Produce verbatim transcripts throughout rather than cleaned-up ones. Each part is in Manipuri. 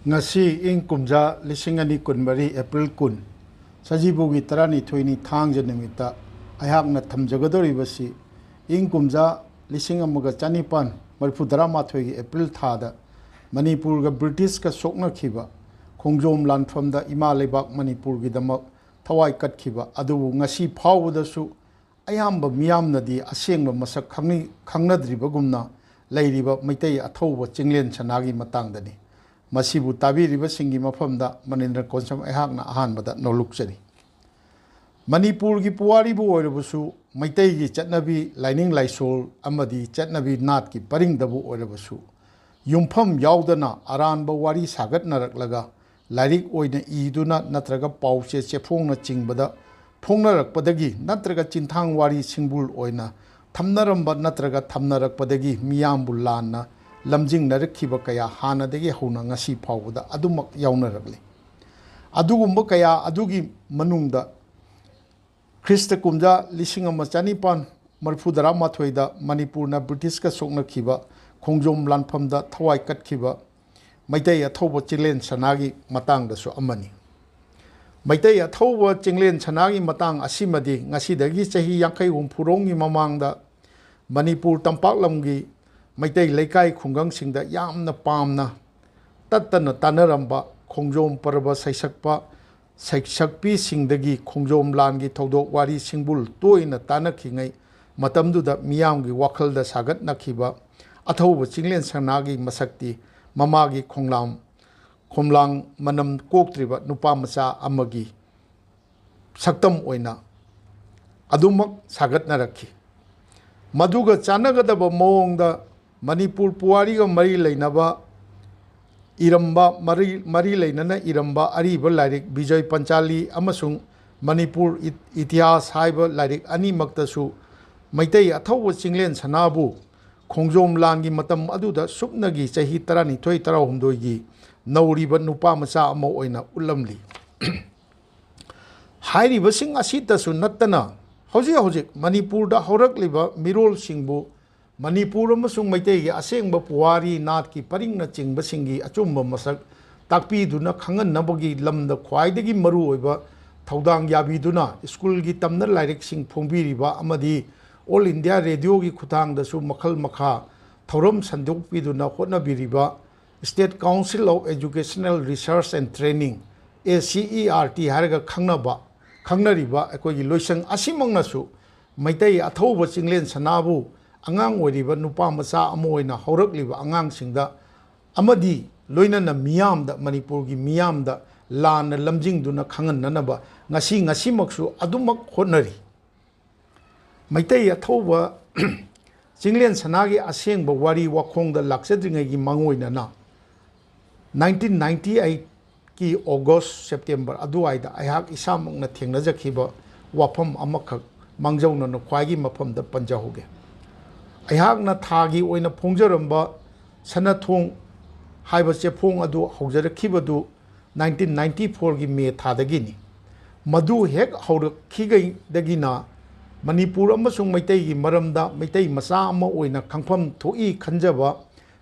ꯉꯁꯤ ꯏꯪ ꯀꯨꯝꯖꯥ ꯂꯤꯁꯤꯡ ꯑꯅꯤ ꯀꯨꯟꯃꯔꯤ April ꯀꯨꯟ, ꯁꯖꯤꯕꯨꯒꯤ ꯇꯔꯥꯅꯤꯊꯣꯏꯅꯤ, ꯊꯥꯡꯖ ꯅꯨꯃꯤꯠꯇ ꯑꯩꯍꯥꯛꯅ ꯊꯝꯖꯒꯗꯧꯔꯤꯕꯁꯤ ꯏꯪ ꯀꯨꯝꯖꯥ ꯂꯤꯁꯤꯡ ꯑꯃꯒ ꯆꯅꯤꯄꯥꯟ ꯃꯔꯤꯐꯨ ꯇꯔꯥꯃꯥꯊꯣꯏꯒꯤ April ꯊꯥꯗ ꯃꯅꯤꯄꯨꯔꯒ ꯕ꯭ꯔꯤꯇꯤꯁꯀ ꯁꯣꯛꯅꯈꯤꯕ ꯈꯣꯡꯖꯣꯝ ꯂꯥꯟꯐꯝꯗ ꯏꯃꯥ ꯂꯩꯕꯥꯛ ꯃꯅꯤꯄꯨꯔꯒꯤꯗꯃꯛ ꯊꯋꯥꯏ ꯀꯠꯈꯤꯕ ꯑꯗꯨꯕꯨ ꯉꯁꯤ ꯐꯥꯎꯕꯗꯁꯨ ꯑꯌꯥꯝꯕ ꯃꯤꯌꯥꯝꯅꯗꯤ ꯑꯁꯦꯡꯕ ꯃꯁꯛ ꯈꯪꯅꯤ-, ꯈꯪꯅꯗ꯭ꯔꯤꯕꯒꯨꯝꯅ ꯂꯩꯔꯤꯕ ꯃꯩꯇꯩ ꯑꯊꯧꯕ ꯆꯤꯡꯂꯦꯟ ꯁꯅꯥꯒꯤ ꯃꯇꯥꯡꯗꯅꯤ꯫ ꯃꯁꯤꯕꯨ ꯇꯥꯕꯤꯔꯤꯕꯁꯤꯡꯒꯤ ꯃꯐꯝꯗ ꯃꯅꯤꯟꯗ꯭ꯔ ꯀꯣꯟꯁꯝ ꯑꯩꯍꯥꯛꯅ ꯑꯍꯥꯟꯕꯗ ꯅꯣꯂꯨꯛꯆꯔꯤ꯫ ꯃꯅꯤꯄꯨꯔꯒꯤ ꯄꯨꯋꯥꯔꯤꯕꯨ ꯑꯣꯏꯔꯕꯁꯨ, ꯃꯩꯇꯩꯒꯤ ꯆꯠꯅꯕꯤ, ꯂꯥꯏꯅꯤꯡ ꯂꯥꯏꯁꯣꯜ ꯑꯃꯗꯤ ꯆꯠꯅꯕꯤ ꯅꯥꯠꯀꯤ ꯄꯔꯤꯡꯗꯕꯨ ꯑꯣꯏꯔꯕꯁꯨ, ꯌꯨꯝꯐꯝ ꯌꯥꯎꯗꯅ ꯑꯔꯥꯟꯕ ꯋꯥꯔꯤ ꯁꯥꯒꯠꯅꯔꯛꯂꯒ ꯂꯥꯏꯔꯤꯛ ꯑꯣꯏꯅ ꯏꯗꯨꯅ ꯅꯠꯇ꯭ꯔꯒ ꯄꯥꯎꯆꯦ ꯆꯦꯐꯣꯡꯅꯆꯤꯡꯕꯗ ꯐꯣꯡꯅꯔꯛꯄꯗꯒꯤ ꯅꯠꯇ꯭ꯔꯒ ꯆꯤꯟꯊꯥꯡ ꯋꯥꯔꯤ ꯁꯤꯡꯕꯨꯜ ꯑꯣꯏꯅ ꯊꯝꯅꯔꯝꯕ ꯅꯠꯇ꯭ꯔꯒ ꯊꯝꯅꯔꯛꯄꯗꯒꯤ ꯃꯤꯌꯥꯝꯕꯨ ꯂꯥꯟꯅ ꯂꯝꯖꯤꯡꯅꯔꯛꯈꯤꯕ ꯀꯌꯥ ꯍꯥꯟꯅꯗꯒꯤ ꯍꯧꯅ ꯉꯁꯤ ꯐꯥꯎꯕꯗ ꯑꯗꯨꯃꯛ ꯌꯥꯎꯅꯔꯛꯂꯤ꯫ ꯑꯗꯨꯒꯨꯝꯕ ꯀꯌꯥ ꯑꯗꯨꯒꯤ ꯃꯅꯨꯡꯗ ꯈ꯭ꯔꯤꯁꯇ ꯀꯨꯝꯖꯥ ꯂꯤꯁꯤꯡ ꯑꯃ ꯆꯅꯤꯄꯥꯟ ꯃꯔꯤꯐꯨ ꯇꯔꯥꯃꯥꯊꯣꯏꯗ ꯃꯅꯤꯄꯨꯔꯅ ꯕ꯭ꯔꯤꯇꯤꯁꯀ ꯁꯣꯛꯅꯈꯤꯕ ꯈꯣꯡꯖꯣꯝ ꯂꯥꯟꯐꯝꯗ ꯊꯋꯥꯏ ꯀꯠꯈꯤꯕ ꯃꯩꯇꯩ ꯑꯊꯧꯕ ꯆꯤꯡꯂꯦꯟ ꯁꯅꯥꯒꯤ ꯃꯇꯥꯡꯗꯁꯨ ꯑꯃꯅꯤ꯫ ꯃꯩꯇꯩ ꯑꯊꯧꯕ ꯆꯤꯡꯂꯦꯟ ꯁꯅꯥꯒꯤ ꯃꯇꯥꯡ ꯑꯁꯤꯃꯗꯤ ꯉꯁꯤꯗꯒꯤ ꯆꯍꯤ ꯌꯥꯡꯈꯩ ꯍꯨꯝꯐꯨꯔꯣꯝꯒꯤ ꯃꯃꯥꯡꯗ ꯃꯅꯤꯄꯨꯔ ꯇꯝꯄꯥꯛ ꯂꯝꯒꯤ ꯃꯩꯇꯩ ꯂꯩꯀꯥꯏ ꯈꯨꯡꯒꯪꯁꯤꯡꯗ ꯌꯥꯝꯅ ꯄꯥꯝꯅ ꯇꯠꯇꯅ ꯇꯥꯅꯔꯝꯕ ꯈꯣꯡꯖꯣꯝ ꯄꯔꯕ ꯁꯩꯁꯛꯄ ꯁꯩꯁꯛꯄꯤꯁꯤꯡꯗꯒꯤ ꯈꯣꯡꯖꯣꯝ ꯂꯥꯟꯒꯤ ꯊꯧꯗꯣꯛ ꯋꯥꯔꯤ ꯁꯤꯡꯕꯨꯜ ꯇꯣꯏꯅ ꯇꯥꯅꯈꯤꯉꯩ ꯃꯇꯝꯗꯨꯗ ꯃꯤꯌꯥꯝꯒꯤ ꯋꯥꯈꯜꯗ ꯁꯥꯒꯠꯅꯈꯤꯕ ꯑꯊꯧꯕ ꯆꯤꯡꯂꯦꯟ ꯁꯅꯥꯒꯤ ꯃꯁꯛꯇꯤ ꯃꯃꯥꯒꯤ ꯈꯣꯡꯂꯥꯝ ꯈꯣꯝꯂꯥꯡ ꯃꯅꯝ ꯀꯣꯛꯇ꯭ꯔꯤꯕ ꯅꯨꯄꯥ ꯃꯆꯥ ꯑꯃꯒꯤ ꯁꯛꯇꯝ ꯑꯣꯏꯅ ꯑꯗꯨꯃꯛ ꯁꯥꯒꯠꯅꯔꯛꯈꯤ꯫ ꯃꯗꯨꯒ ꯆꯥꯟꯅꯒꯗꯕ ꯃꯑꯣꯡꯗ ꯃꯅꯤꯄꯨꯔ ꯄꯨꯋꯥꯔꯤꯒ ꯃꯔꯤ ꯂꯩꯅꯕ ꯏꯔꯝꯕ, ꯃꯔꯤ, ꯃꯔꯤ ꯂꯩꯅꯅ ꯏꯔꯝꯕ ꯑꯔꯤꯕ ꯂꯥꯏꯔꯤꯛ ꯕꯤꯖꯣꯏ ꯄꯟꯆꯥꯂꯤ ꯑꯃꯁꯨꯡ ꯃꯅꯤꯄꯨꯔ ꯏ-, ꯏꯇꯤꯍꯥꯁ ꯍꯥꯏꯕ ꯂꯥꯏꯔꯤꯛ ꯑꯅꯤꯃꯛꯇꯁꯨ ꯃꯩꯇꯩ ꯑꯊꯧꯕ ꯆꯤꯡꯂꯦꯟ ꯁꯅꯥꯕꯨ ꯈꯣꯡꯖꯣꯝ ꯂꯥꯟꯒꯤ ꯃꯇꯝ ꯑꯗꯨꯗ ꯁꯨꯞꯅꯒꯤ ꯆꯍꯤ ꯇꯔꯥꯅꯤꯊꯣꯏ ꯇꯔꯥꯍꯨꯝꯗꯣꯏꯒꯤ ꯅꯧꯔꯤꯕ ꯅꯨꯄꯥ ꯃꯆꯥ ꯑꯃ ꯑꯣꯏꯅ ꯎꯠꯂꯝꯂꯤ꯫ ꯍꯥꯏꯔꯤꯕꯁꯤꯡ ꯑꯁꯤꯇꯁꯨ ꯅꯠꯇꯅ ꯍꯧꯖꯤꯛ ꯍꯧꯖꯤꯛ ꯃꯅꯤꯄꯨꯔꯗ ꯍꯧꯔꯛꯂꯤꯕ ꯃꯤꯔꯣꯜꯁꯤꯡꯕꯨ ꯃꯅꯤꯄꯨꯔ ꯑꯃꯁꯨꯡ ꯃꯩꯇꯩꯒꯤ ꯑꯁꯦꯡꯕ ꯄꯨꯋꯥꯔꯤ, ꯅꯥꯠꯀꯤ ꯄꯔꯤꯡꯅꯆꯤꯡꯕꯁꯤꯡꯒꯤ ꯑꯆꯨꯝꯕ ꯃꯁꯛ ꯇꯥꯛꯄꯤꯗꯨꯅ ꯈꯪꯍꯟꯅꯕꯒꯤ ꯂꯝꯗ ꯈ꯭ꯋꯥꯏꯗꯒꯤ ꯃꯔꯨꯑꯣꯏꯕ ꯊꯧꯗꯥꯡ ꯌꯥꯕꯤꯗꯨꯅ ꯁ꯭ꯀꯨꯜꯒꯤ ꯇꯝꯅ ꯂꯥꯏꯔꯤꯛꯁꯤꯡ ꯐꯣꯡꯕꯤꯔꯤꯕ ꯑꯃꯗꯤ All India Radioꯒꯤ ꯈꯨꯠꯊꯥꯡꯗꯁꯨ ꯃꯈꯜ ꯃꯈꯥ ꯊꯧꯔꯝ ꯁꯟꯗꯣꯛꯄꯤꯗꯨꯅ ꯍꯣꯠꯅꯕꯤꯔꯤꯕ State Council of Educational Research and Training, A C E R T ꯍꯥꯏꯔꯒ ꯈꯪꯅꯕ, ꯈꯪꯅꯔꯤꯕ ꯑꯩꯈꯣꯏꯒꯤ ꯂꯣꯏꯁꯪ ꯑꯁꯤꯃꯛꯅꯁꯨ ꯃꯩꯇꯩ ꯑꯊꯧꯕ ꯆꯤꯡꯂꯦꯟ ꯁꯅꯥꯕꯨ ꯑꯉꯥꯡ ꯑꯣꯏꯔꯤꯕ ꯅꯨꯄꯥ ꯃꯆꯥ ꯑꯃ ꯑꯣꯏꯅ ꯍꯧꯔꯛꯂꯤꯕ ꯑꯉꯥꯡꯁꯤꯡꯗ ꯑꯃꯗꯤ ꯂꯣꯏꯅꯅ ꯃꯤꯌꯥꯝꯗ, ꯃꯅꯤꯄꯨꯔꯒꯤ ꯃꯤꯌꯥꯝꯗ ꯂꯥꯟꯅ ꯂꯝꯖꯤꯡꯗꯨꯅ ꯈꯪꯍꯟꯅꯅꯕ ꯉꯁꯤ ꯉꯁꯤꯃꯛꯁꯨ ꯑꯗꯨꯃꯛ ꯍꯣꯠꯅꯔꯤ꯫ ꯃꯩꯇꯩ ꯑꯊꯧꯕ ꯆꯤꯡꯂꯦꯟ ꯁꯅꯥꯒꯤ ꯑꯁꯦꯡꯕ ꯋꯥꯔꯤ ꯋꯥꯈꯣꯡꯗ ꯂꯥꯛꯆꯗ꯭ꯔꯤꯉꯩꯒꯤ ꯃꯥꯡꯑꯣꯏꯅꯅ nineteen ninety eight ꯀꯤ August, September ꯑꯗꯨꯋꯥꯏꯗ ꯑꯩꯍꯥꯛ ꯏꯁꯥꯃꯛꯅ ꯊꯦꯡꯅꯖꯈꯤꯕ ꯋꯥꯐꯝ ꯑꯃꯈꯛ ꯃꯥꯡꯖꯧꯅꯅ ꯈ꯭ꯋꯥꯏꯒꯤ ꯃꯐꯝꯗ ꯄꯟꯖꯍꯧꯒꯦ꯫ ꯑꯩꯍꯥꯛꯅ ꯊꯥꯒꯤ ꯑꯣꯏꯅ ꯐꯣꯡꯖꯔꯝꯕ ꯁꯅꯥꯊꯣꯡ ꯍꯥꯏꯕ ꯆꯦꯐꯣꯡ ꯑꯗꯨ ꯍꯧꯖꯔꯛꯈꯤꯕꯗꯨ nineteen ninety fourꯒꯤ May ꯊꯥꯗꯒꯤꯅꯤ꯫ ꯃꯗꯨ ꯍꯦꯛ ꯍꯧꯔꯛꯈꯤꯕꯗꯒꯤꯅ ꯃꯅꯤꯄꯨꯔ ꯑꯃꯁꯨꯡ ꯃꯩꯇꯩꯒꯤ ꯃꯔꯝꯗ ꯃꯩꯇꯩ ꯃꯆꯥ ꯑꯃ ꯑꯣꯏꯅ ꯈꯪꯐꯝ ꯊꯣꯛꯏ ꯈꯟꯖꯕ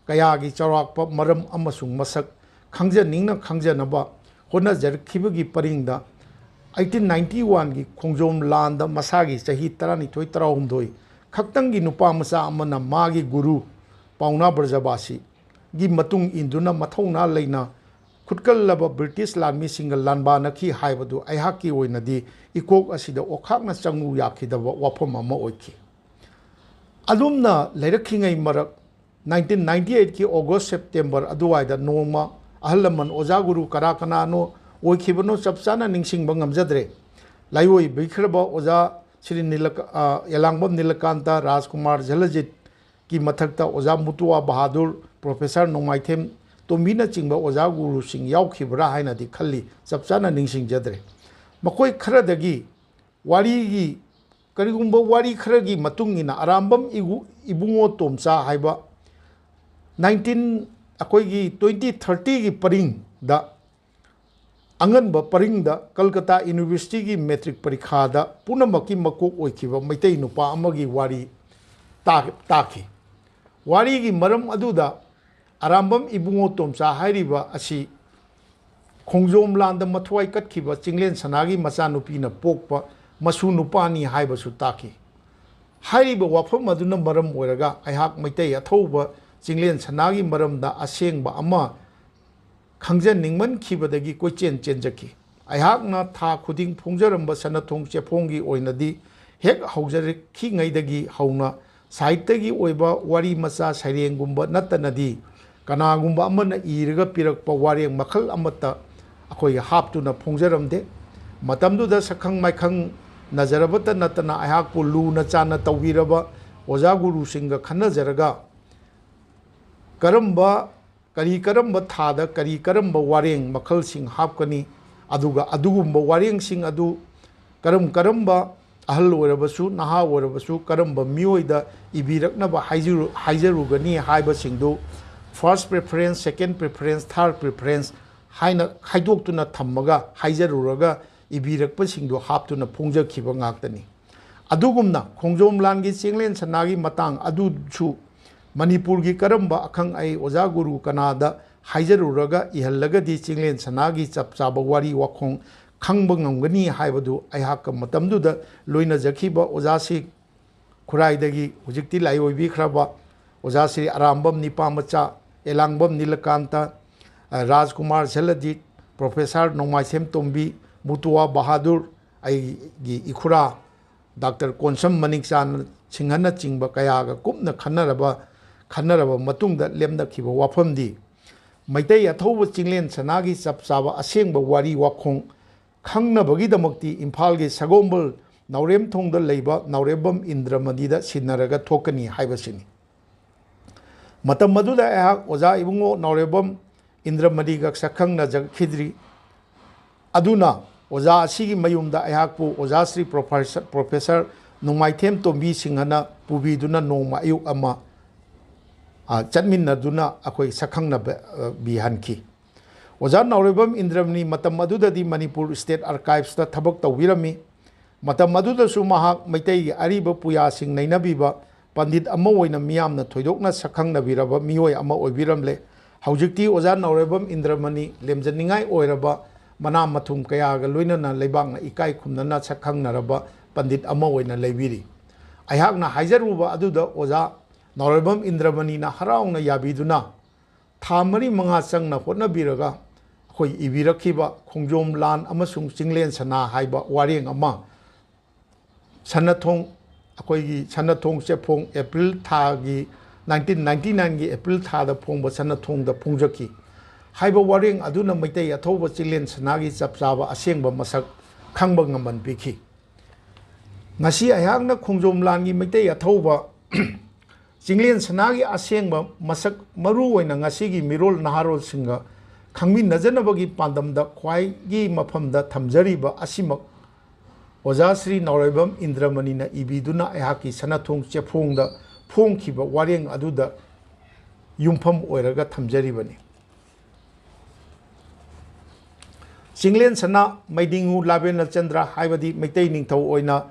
ꯀꯌꯥꯒꯤ ꯆꯥꯎꯔꯥꯛꯄ ꯃꯔꯝ ꯑꯃꯁꯨꯡ ꯃꯁꯛ ꯈꯪꯖꯅꯤꯡꯅ ꯈꯪꯖꯅꯕ ꯍꯣꯠꯅꯖꯔꯛꯈꯤꯕꯒꯤ ꯄꯔꯤꯡꯗ eighteen ninety oneꯒꯤ ꯈꯣꯡꯖꯣꯝ ꯂꯥꯟꯗ ꯃꯁꯥꯒꯤ ꯆꯍꯤ ꯇꯔꯥꯅꯤꯊꯣꯏ ꯇꯔꯥꯍꯨꯝꯗꯣꯏ ꯈꯛꯇꯪꯒꯤ ꯅꯨꯄꯥ ꯃꯆꯥ ꯑꯃꯅ ꯃꯥꯒꯤ ꯒꯨꯔꯨ ꯄꯥꯎꯅꯥ ꯕ꯭ꯔꯖꯕꯥꯁꯤꯒꯤ ꯃꯇꯨꯡ ꯏꯟꯗꯨꯅ ꯃꯊꯧꯅꯥ ꯂꯩꯅ ꯈꯨꯠꯀꯜꯂꯕ ꯕ꯭ꯔꯤꯇꯤꯁ ꯂꯥꯟꯃꯤꯁꯤꯡꯒ ꯂꯥꯟꯕꯥꯅꯈꯤ ꯍꯥꯏꯕꯗꯨ ꯑꯩꯍꯥꯛꯀꯤ ꯑꯣꯏꯅꯗꯤ ꯏꯀꯣꯛ ꯑꯁꯤꯗ ꯑꯣꯈꯥꯛꯅ ꯆꯪꯉꯨ ꯌꯥꯈꯤꯗꯕ ꯋꯥꯐꯝ ꯑꯃ ꯑꯣꯏꯈꯤ꯫ ꯑꯗꯨꯝꯅ ꯂꯩꯔꯛꯈꯤꯉꯩ ꯃꯔꯛ nineteen ninety eightꯀꯤ August, September ꯑꯗꯨꯋꯥꯏꯗ ꯅꯣꯡꯃ ꯑꯍꯜ ꯂꯃꯟ ꯑꯣꯖꯥ ꯒꯨꯔꯨ ꯀꯅꯥ ꯀꯅꯥꯅꯣ ꯑꯣꯏꯈꯤꯕꯅꯣ ꯆꯞ ꯆꯥꯅ ꯅꯤꯡꯁꯤꯡꯕ ꯉꯝꯖꯗ꯭ꯔꯦ꯫ ꯂꯥꯏꯑꯣꯏꯕꯤꯈ꯭ꯔꯕ ꯑꯣꯖꯥ ꯁ꯭ꯔꯤ ꯅꯤꯂꯀ-, ꯑ, ꯑꯦꯂꯥꯡꯕꯝ ꯅꯤꯂꯀꯥꯟꯇ, ꯔꯥꯖꯀꯨꯃꯥꯔ ꯖꯂꯖꯤꯠꯀꯤ ꯃꯊꯛꯇ ꯑꯣꯖꯥ ꯃꯨꯇꯨꯋꯥ ꯕꯍꯥꯗꯨꯔ, ꯄ꯭ꯔꯣꯐꯦꯁꯔ ꯅꯣꯡꯃꯥꯏꯊꯦꯝ ꯇꯣꯝꯕꯤꯅꯆꯤꯡꯕ ꯑꯣꯖꯥ ꯒꯨꯔꯨꯁꯤꯡ ꯌꯥꯎꯈꯤꯕ꯭ꯔꯥ ꯍꯥꯏꯅꯗꯤ ꯈꯜꯂꯤ, ꯆꯞ ꯆꯥꯅ ꯅꯤꯡꯁꯤꯡꯖꯗ꯭ꯔꯦ꯫ ꯃꯈꯣꯏ ꯈꯔꯗꯒꯤ ꯋꯥꯔꯤꯒꯤ, ꯀꯔꯤꯒꯨꯝꯕ ꯋꯥꯔꯤ ꯈꯔꯒꯤ ꯃꯇꯨꯡ ꯏꯟꯅ ꯑꯔꯥꯝꯕꯝ ꯏꯕꯨ-, ꯏꯕꯨꯡꯉꯣ ꯇꯣꯝꯆꯥ ꯍꯥꯏꯕ nineteen, ꯑꯩꯈꯣꯏꯒꯤ twenty thirtyꯒꯤ ꯄꯔꯤꯡꯗ, ꯑꯉꯟꯕ ꯄꯔꯤꯡꯗ ꯀꯜꯀꯇꯥ ꯌꯨꯅꯤꯚꯔꯁꯤꯇꯤꯒꯤ ꯃꯦꯇ꯭ꯔꯤꯛ ꯄꯔꯤꯈꯥꯗ ꯄꯨꯝꯅꯃꯛꯀꯤ ꯃꯀꯣꯛ ꯑꯣꯏꯈꯤꯕ ꯃꯩꯇꯩ ꯅꯨꯄꯥ ꯑꯃꯒꯤ ꯋꯥꯔꯤ ꯇꯥ-, ꯇꯥꯈꯤ꯫ ꯋꯥꯔꯤꯒꯤ ꯃꯔꯝ ꯑꯗꯨꯗ ꯑꯔꯥꯝꯕꯝ ꯏꯕꯨꯡꯉꯣ ꯇꯣꯝꯆꯥ ꯍꯥꯏꯔꯤꯕ ꯑꯁꯤ ꯈꯣꯡꯖꯣꯝ ꯂꯥꯟꯗ ꯃꯊ꯭ꯋꯥꯏ ꯀꯠꯈꯤꯕ ꯆꯤꯡꯂꯦꯟ ꯁꯅꯥꯒꯤ ꯃꯆꯥꯅꯨꯄꯤꯅ ꯄꯣꯛꯄ ꯃꯁꯨ ꯅꯨꯄꯥꯅꯤ ꯍꯥꯏꯕꯁꯨ ꯇꯥꯛꯈꯤ꯫ ꯍꯥꯏꯔꯤꯕ ꯋꯥꯐꯝ ꯑꯗꯨꯅ ꯃꯔꯝ ꯑꯣꯏꯔꯒ ꯑꯩꯍꯥꯛ ꯃꯩꯇꯩ ꯑꯊꯧꯕ ꯆꯤꯡꯂꯦꯟ ꯁꯅꯥꯒꯤ ꯃꯔꯝꯗ ꯑꯁꯦꯡꯕ ꯑꯃ ꯈꯪꯖꯅꯤꯡꯃꯟꯈꯤꯕꯗꯒꯤ ꯀꯣꯏꯆꯦꯟ ꯆꯦꯟꯖꯈꯤ꯫ ꯑꯩꯍꯥꯛꯅ ꯊꯥ ꯈꯨꯗꯤꯡ ꯐꯣꯡꯖꯔꯝꯕ ꯁꯅꯥꯊꯣꯡ ꯆꯦꯐꯣꯡꯒꯤ ꯑꯣꯏꯅꯗꯤ ꯍꯦꯛ ꯍꯧꯖꯔꯛꯈꯤꯉꯩꯗꯒꯤ ꯍꯧꯅ ꯁꯥꯍꯤꯇ꯭ꯌꯒꯤ ꯑꯣꯏꯕ ꯋꯥꯔꯤ ꯃꯆꯥ ꯁꯩꯔꯦꯡꯒꯨꯝꯕ ꯅꯠꯇꯅꯗꯤ ꯀꯅꯥꯒꯨꯝꯕ ꯑꯃꯅ ꯏꯔꯒ ꯄꯤꯔꯛꯄ ꯋꯥꯔꯦꯡ ꯃꯈꯜ ꯑꯃꯠꯇ ꯑꯩꯈꯣꯏꯒꯤ ꯍꯥꯞꯇꯨꯅ ꯐꯣꯡꯖꯔꯝꯗꯦ꯫ ꯃꯇꯝꯗꯨꯗ ꯁꯛꯈꯪ ꯃꯥꯏꯈꯪ ꯅꯖꯔꯕꯇ ꯅꯠꯇꯅ ꯑꯩꯍꯥꯛꯄꯨ ꯂꯨꯅ ꯆꯥꯟꯅ ꯇꯧꯕꯤꯔꯕ ꯑꯣꯖꯥ ꯒꯨꯔꯨꯁꯤꯡꯒ ꯈꯟꯅꯖꯔꯒ ꯀꯔꯝꯕ ꯀꯔꯤ ꯀꯔꯝꯕ ꯊꯥꯗ ꯀꯔꯤ ꯀꯔꯝꯕ ꯋꯥꯔꯦꯡ ꯃꯈꯜꯁꯤꯡ ꯍꯥꯞꯀꯅꯤ, ꯑꯗꯨꯒ ꯑꯗꯨꯒꯨꯝꯕ ꯋꯥꯔꯦꯡꯁꯤꯡ ꯑꯗꯨ ꯀꯔꯝ ꯀꯔꯝꯕ ꯑꯍꯜ ꯑꯣꯏꯔꯕꯁꯨ ꯅꯍꯥ ꯑꯣꯏꯔꯕꯁꯨ ꯀꯔꯝꯕ ꯃꯤꯑꯣꯏꯗ ꯏꯕꯤꯔꯛꯅꯕ ꯍꯥꯏꯖꯔꯨ-, ꯍꯥꯏꯖꯔꯨꯒꯅꯤ ꯍꯥꯏꯕꯁꯤꯡꯗꯨ first preference, second preference, third preference ꯍꯥꯏꯅ ꯈꯥꯏꯗꯣꯛꯇꯨꯅ ꯊꯝꯃꯒ ꯍꯥꯏꯖꯔꯨꯔꯒ ꯏꯕꯤꯔꯛꯄꯁꯤꯡꯗꯨ ꯍꯥꯞꯇꯨꯅ ꯐꯣꯡꯖꯈꯤꯕ ꯉꯥꯛꯇꯅꯤ꯫ ꯑꯗꯨꯒꯨꯝꯅ ꯈꯣꯡꯖꯣꯝ ꯂꯥꯟꯒꯤ ꯆꯤꯡꯂꯦꯟ ꯁꯅꯥꯒꯤ ꯃꯇꯥꯡ ꯑꯗꯨꯁꯨ ꯃꯅꯤꯄꯨꯔꯒꯤ ꯀꯔꯝꯕ ꯑꯈꯪ ꯑꯍꯩ ꯑꯣꯖꯥ ꯒꯨꯔꯨ ꯀꯅꯥꯗ ꯍꯥꯏꯖꯔꯨꯔꯒ ꯏꯍꯜꯂꯒꯗꯤ ꯆꯤꯡꯂꯦꯟ ꯁꯅꯥꯒꯤ ꯆꯞ ꯆꯥꯕ ꯋꯥꯔꯤ ꯋꯥꯈꯣꯡ ꯈꯪꯕ ꯉꯝꯒꯅꯤ ꯍꯥꯏꯕꯗꯨ ꯑꯩꯍꯥꯛꯀ ꯃꯇꯝꯗꯨꯗ ꯂꯣꯏꯅꯖꯈꯤꯕ ꯑꯣꯖꯥꯁꯤ ꯈꯨꯔꯥꯏꯗꯒꯤ ꯍꯧꯖꯤꯛꯇꯤ ꯂꯥꯏ ꯑꯣꯏꯕꯤꯈ꯭ꯔꯕ ꯑꯣꯖꯥ ꯁ꯭ꯔꯤ ꯑꯔꯥꯝꯕꯝ ꯅꯤꯄꯥꯃꯆꯥ, ꯑꯦꯂꯥꯡꯕꯝ ꯅꯤꯂꯀꯥꯟꯇ, ꯑ, ꯔꯥꯖꯀꯨꯃꯥꯔ ꯁꯦꯂꯖꯤꯠ, ꯄ꯭ꯔꯣꯐꯦꯁꯔ ꯅꯣꯡꯃꯥꯏꯊꯦꯝ ꯇꯣꯝꯕꯤ, ꯃꯨꯇꯨꯋꯥ ꯕꯍꯥꯗꯨꯔ, ꯑꯩꯒꯤ ꯏꯈꯨꯔꯥ ꯗꯥꯛꯇꯔ ꯀꯣꯟꯁꯝ ꯃꯅꯤꯛꯆꯥꯟ ꯁꯤꯡꯍꯅꯆꯤꯡꯕ ꯀꯌꯥꯒ ꯀꯨꯞꯅ ꯈꯟꯅꯔꯕ, ꯈꯟꯅꯔꯕ ꯃꯇꯨꯡꯗ ꯂꯦꯞꯅꯈꯤꯕ ꯋꯥꯐꯝꯗꯤ ꯃꯩꯇꯩ ꯑꯊꯧꯕ ꯆꯤꯡꯂꯦꯟ ꯁꯅꯥꯒꯤ ꯆꯞ ꯆꯥꯕ ꯑꯁꯦꯡꯕ ꯋꯥꯔꯤ ꯋꯥꯈꯣꯡ ꯈꯪꯅꯕꯒꯤꯗꯃꯛꯇꯤ ꯏꯝꯐꯥꯜꯒꯤ ꯁꯒꯣꯜꯕꯜ ꯅꯥꯎꯔꯦꯝꯊꯣꯡꯗ ꯂꯩꯕ ꯅꯥꯎꯔꯦꯝꯕꯝ ꯏꯟꯗ꯭ꯔꯃꯅꯤꯗ ꯁꯤꯟꯅꯔꯒ ꯊꯣꯛꯀꯅꯤ ꯍꯥꯏꯕꯁꯤꯅꯤ꯫ ꯃꯇꯝ ꯑꯗꯨꯗ ꯑꯩꯍꯥꯛ ꯑꯣꯖꯥ ꯏꯕꯨꯡꯉꯣ ꯅꯥꯎꯔꯦꯝꯕꯝ ꯏꯟꯗ꯭ꯔꯃꯅꯤꯒ ꯁꯛꯈꯪꯅꯖꯈꯤꯗ꯭ꯔꯤ꯫ ꯑꯗꯨꯅ ꯑꯣꯖꯥ ꯑꯁꯤꯒꯤ ꯃꯌꯨꯝꯗ ꯑꯩꯍꯥꯛꯄꯨ ꯑꯣꯖꯥ ꯁ꯭ꯔꯤ ꯄ꯭ꯔꯣꯐꯦꯁꯔ, ꯄ꯭ꯔꯣꯐꯦꯁꯔ ꯅꯣꯡꯃꯥꯏꯊꯦꯝ ꯇꯣꯝꯕꯤ ꯁꯤꯡꯍꯅ ꯄꯨꯕꯤꯗꯨꯅ ꯅꯣꯡꯃ ꯑꯌꯨꯛ ꯑꯃ, ꯑ, ꯆꯠꯃꯤꯟꯅꯗꯨꯅ ꯑꯩꯈꯣꯏ ꯁꯛꯈꯪꯅꯕꯤꯍꯟꯈꯤ꯫ ꯑꯣꯖꯥ ꯅꯥꯎꯔꯦꯝꯕꯝ ꯏꯟꯗ꯭ꯔꯃꯅꯤ ꯃꯇꯝ ꯑꯗꯨꯗꯗꯤ ꯃꯅꯤꯄꯨꯔ ꯁ꯭ꯇꯦꯠ ꯑꯥꯔꯀꯥꯏꯚꯁꯇ ꯊꯕꯛ ꯇꯧꯕꯤꯔꯝꯃꯤ꯫ ꯃꯇꯝ ꯑꯗꯨꯗꯁꯨ ꯃꯍꯥꯛ ꯃꯩꯇꯩꯒꯤ ꯑꯔꯤꯕ ꯄꯨꯌꯥꯁꯤꯡ ꯅꯩꯅꯕꯤꯕ ꯄꯟꯗꯤꯠ ꯑꯃ ꯑꯣꯏꯅ ꯃꯤꯌꯥꯝꯅ ꯊꯣꯏꯗꯣꯛꯅ ꯁꯛꯈꯪꯅꯕꯤꯔꯕ ꯃꯤꯑꯣꯏ ꯑꯃ ꯑꯣꯏꯕꯤꯔꯝꯂꯦ꯫ ꯍꯧꯖꯤꯛꯇꯤ ꯑꯣꯖꯥ ꯅꯥꯎꯔꯦꯝꯕꯝ ꯏꯟꯗ꯭ꯔꯃꯅꯤ ꯂꯦꯝꯖꯅꯤꯡꯉꯥꯏ ꯑꯣꯏꯔꯕ ꯃꯅꯥ ꯃꯊꯨꯝ ꯀꯌꯥꯒ ꯂꯣꯏꯅꯅ ꯂꯩꯕꯥꯛꯅ ꯏꯀꯥꯏ ꯈꯨꯝꯅꯅ ꯁꯛꯈꯪꯅꯔꯕ ꯄꯟꯗꯤꯠ ꯑꯃ ꯑꯣꯏꯅ ꯂꯩꯕꯤꯔꯤ꯫ ꯑꯩꯍꯥꯛꯅ ꯍꯥꯏꯖꯔꯨꯕ ꯑꯗꯨꯗ ꯑꯣꯖꯥ ꯅꯥꯎꯔꯦꯝꯕꯝ ꯏꯟꯗ꯭ꯔꯃꯅꯤꯅ ꯍꯔꯥꯎꯅ ꯌꯥꯕꯤꯗꯨꯅ ꯊꯥ ꯃꯔꯤ ꯃꯉꯥ ꯆꯪꯅ ꯍꯣꯠꯅꯕꯤꯔꯒ ꯑꯩꯈꯣꯏ ꯏꯕꯤꯔꯛꯈꯤꯕ ꯈꯣꯡꯖꯣꯝ ꯂꯥꯟ ꯑꯃꯁꯨꯡ ꯆꯤꯡꯂꯦꯟ ꯁꯅꯥ ꯍꯥꯏꯕ ꯋꯥꯔꯦꯡ ꯑꯃ ꯁꯅꯥꯊꯣꯡ, ꯑꯩꯈꯣꯏꯒꯤ ꯁꯅꯥꯊꯣꯡ ꯆꯦꯐꯣꯡ ꯑꯦꯄ꯭ꯔꯤꯜ ꯊꯥꯒꯤ, nineteen ninety nineꯒꯤ ꯑꯦꯄ꯭ꯔꯤꯜ ꯊꯥꯗ ꯐꯣꯡꯕ ꯁꯅꯥꯊꯣꯡꯗ ꯐꯣꯡꯖꯈꯤ꯫ ꯍꯥꯏꯕ ꯋꯥꯔꯦꯡ ꯑꯗꯨꯅ ꯃꯩꯇꯩ ꯑꯊꯧꯕ ꯆꯤꯡꯂꯦꯟ ꯁꯅꯥꯒꯤ ꯆꯞ ꯆꯥꯕ ꯑꯁꯦꯡꯕ ꯃꯁꯛ ꯈꯪꯕ ꯉꯝꯍꯟꯕꯤꯈꯤ꯫ ꯉꯁꯤ ꯑꯩꯍꯥꯛꯅ ꯈꯣꯡꯖꯣꯝ ꯂꯥꯟꯒꯤ ꯃꯩꯇꯩ ꯑꯊꯧꯕ ꯆꯤꯡꯂꯦꯟ ꯁꯅꯥꯒꯤ ꯑꯁꯦꯡꯕ ꯃꯁꯛ ꯃꯔꯨ ꯑꯣꯏꯅ ꯉꯁꯤꯒꯤ ꯃꯤꯔꯣꯜ ꯅꯍꯥꯔꯣꯜꯁꯤꯡꯒ ꯈꯪꯃꯤꯟꯅꯖꯅꯕꯒꯤ ꯄꯥꯟꯗꯝꯗ ꯈ꯭ꯋꯥꯏꯒꯤ ꯃꯐꯝꯗ ꯊꯝꯖꯔꯤꯕ ꯑꯁꯤꯃꯛ ꯑꯣꯖꯥ ꯁ꯭ꯔꯤ ꯅꯥꯎꯔꯦꯝꯕꯝ ꯏꯟꯗ꯭ꯔꯃꯅꯤꯅ ꯏꯕꯤꯗꯨꯅ ꯑꯩꯍꯥꯛꯀꯤ ꯁꯅꯥꯊꯣꯡ ꯆꯦꯐꯣꯡꯗ ꯐꯣꯡꯈꯤꯕ ꯋꯥꯔꯦꯡ ꯑꯗꯨꯗ ꯌꯨꯝꯐꯝ ꯑꯣꯏꯔꯒ ꯊꯝꯖꯔꯤꯕꯅꯤ꯫ ꯆꯤꯡꯂꯦꯟ ꯁꯅꯥ ꯃꯩꯗꯤꯡꯉꯨ ꯂꯥꯕꯦꯅ ꯆꯟꯗ꯭ꯔ ꯍꯥꯏꯕꯗꯤ ꯃꯩꯇꯩ ꯅꯤꯡꯊꯧ ꯑꯣꯏꯅ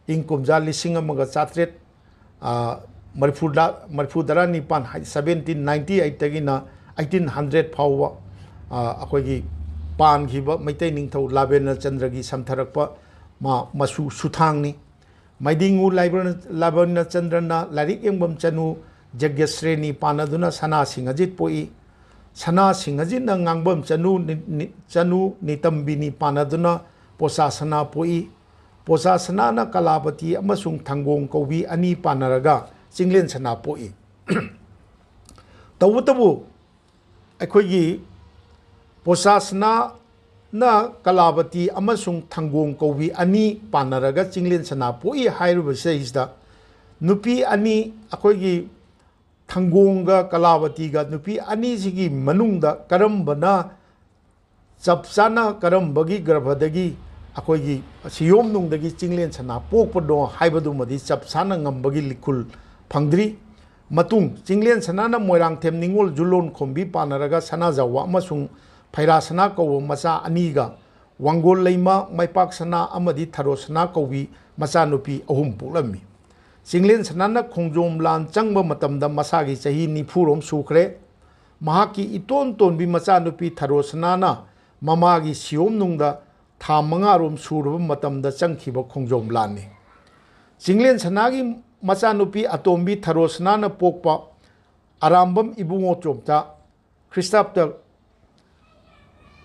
ꯏꯪ ꯀꯨꯝꯖꯥ ꯂꯤꯁꯤꯡ ꯑꯃꯒ ꯆꯥꯇ꯭ꯔꯦꯠ, ꯑ, ꯃꯔꯤꯐꯨ ꯇꯔꯥ ꯅꯤꯄꯥꯟ ꯍꯥꯏ, seventeen ninety eight ꯇꯒꯤꯅ eighteen hundred ꯐꯥꯎꯕ, ꯑ, ꯑꯩꯈꯣꯏꯒꯤ ꯄꯥꯟꯈꯤꯕ ꯃꯩꯇꯩ ꯅꯤꯡꯊꯧ ꯂꯥꯕꯦꯅ ꯆꯟꯗ꯭ꯔꯒꯤ ꯁꯝꯊꯔꯛꯄ ꯃꯥ ꯃꯆꯨ ꯁꯨꯊꯥꯡꯅꯤ꯫ ꯃꯩꯗꯤꯡꯉꯨ ꯂꯥꯏꯕ-, ꯂꯥꯕꯦꯅ ꯆꯟꯗ꯭ꯔꯅ ꯂꯥꯏꯔꯤꯛ ꯌꯦꯡꯕꯝ ꯆꯅꯨ ꯖꯒ꯭ꯌꯁ꯭ꯔꯦꯅꯤ ꯄꯥꯟꯅꯗꯨꯅ ꯁꯅꯥ ꯁꯤꯡꯍꯖꯤꯠ ꯄꯣꯛꯏ꯫ ꯁꯅꯥ ꯁꯤꯡꯍꯖꯤꯠꯅ ꯉꯥꯡꯕꯝ ꯆꯅꯨ ꯅꯤ-, ꯅꯤ-, ꯆꯅꯨ ꯅꯤꯇꯝꯕꯤꯅꯤ ꯄꯥꯟꯅꯗꯨꯅ ꯄꯣꯆꯥ ꯁꯅꯥ ꯄꯣꯛꯏ꯫ ꯄꯣꯆꯥ ꯁꯅꯥꯅ ꯀꯂꯥꯕꯇꯤ ꯑꯃꯁꯨꯡ ꯊꯪꯒꯣꯡ ꯀꯧꯕꯤ ꯑꯅꯤ ꯄꯥꯟꯅꯔꯒ ꯆꯤꯡꯂꯦꯟ ꯁꯅꯥ ꯄꯣꯛꯏ꯫ ꯇꯧꯕꯇꯕꯨ ꯑꯩꯈꯣꯏꯒꯤ ꯄꯣꯆꯥ ꯁꯅꯥꯅ ꯀꯂꯥꯕꯇꯤ ꯑꯃꯁꯨꯡ ꯊꯪꯒꯣꯡ ꯀꯧꯕꯤ ꯑꯅꯤ ꯄꯥꯟꯅꯔꯒ ꯆꯤꯡꯂꯦꯟ ꯁꯅꯥ ꯄꯣꯛꯏ ꯍꯥꯏꯔꯤꯕꯁꯤꯗꯩꯁꯤꯗ ꯅꯨꯄꯤ ꯑꯅꯤ, ꯑꯩꯈꯣꯏꯒꯤ ꯊꯪꯒꯣꯡꯒ ꯀꯂꯥꯕꯇꯤꯒ ꯅꯨꯄꯤ ꯑꯅꯤꯁꯤꯒꯤ ꯃꯅꯨꯡꯗ ꯀꯔꯝꯕꯅ ꯆꯞ ꯆꯥꯅ ꯀꯔꯝꯕꯒꯤ ꯒꯔꯚꯗꯒꯤ ꯑꯩꯈꯣꯏꯒꯤ ꯁꯤꯌꯣꯝꯅꯨꯡꯗꯒꯤ ꯆꯤꯡꯂꯦꯟ ꯁꯅꯥ ꯄꯣꯛꯄꯅꯣ ꯍꯥꯏꯕꯗꯨꯃꯗꯤ ꯆꯞ ꯆꯥꯅ ꯉꯝꯕꯒꯤ ꯂꯤꯈꯨꯜ ꯐꯪꯗ꯭ꯔꯤ꯫ ꯃꯇꯨꯡ ꯆꯤꯡꯂꯦꯟ ꯁꯅꯥꯅ ꯃꯣꯏꯔꯥꯡꯊꯦꯝ ꯅꯤꯉꯣꯜ ꯖꯨꯂꯣꯟ ꯈꯣꯝꯕꯤ ꯄꯥꯟꯅꯔꯒ ꯁꯅꯥꯖꯥꯎꯕ ꯑꯃꯁꯨꯡ ꯐꯩꯔꯥ ꯁꯅꯥ ꯀꯧꯕ ꯃꯆꯥ ꯑꯅꯤꯒ, ꯋꯥꯡꯒꯣꯜ ꯂꯩꯃ, ꯃꯩꯄꯥꯛ ꯁꯅꯥ ꯑꯃꯗꯤ ꯊꯔꯣ ꯁꯅꯥ ꯀꯧꯕꯤ ꯃꯆꯥꯅꯨꯄꯤ ꯑꯍꯨꯝ ꯄꯣꯛꯂꯝꯃꯤ꯫ ꯆꯤꯡꯂꯦꯟ ꯁꯅꯥꯅ ꯈꯣꯡꯖꯣꯝ ꯂꯥꯟ ꯆꯪꯕ ꯃꯇꯝꯗ ꯃꯁꯥꯒꯤ ꯆꯍꯤ ꯅꯤꯐꯨꯔꯣꯝ ꯁꯨꯈ꯭ꯔꯦ꯫ ꯃꯍꯥꯛꯀꯤ ꯏꯇꯣꯟ ꯇꯣꯟꯕꯤ ꯃꯆꯥꯅꯨꯄꯤ ꯊꯔꯣꯁꯅꯥꯅ ꯃꯃꯥꯒꯤ ꯁꯤꯌꯣꯝꯅꯨꯡꯗ ꯊꯥ ꯃꯉꯥꯔꯣꯝ ꯁꯨꯔꯕ ꯃꯇꯝꯗ ꯆꯪꯈꯤꯕ ꯈꯣꯡꯖꯣꯝ ꯂꯥꯟꯅꯤ꯫ ꯆꯤꯡꯂꯦꯟ ꯁꯅꯥꯒꯤ ꯃꯆꯥꯅꯨꯄꯤ ꯑꯇꯣꯝꯕꯤ ꯊꯔꯣꯁꯅꯥꯅ ꯄꯣꯛꯄ ꯑꯔꯥꯝꯕꯝ ꯏꯕꯨꯡꯉꯣꯆꯣꯝꯇ ꯈ꯭ꯔꯤꯁꯇꯥꯕꯇ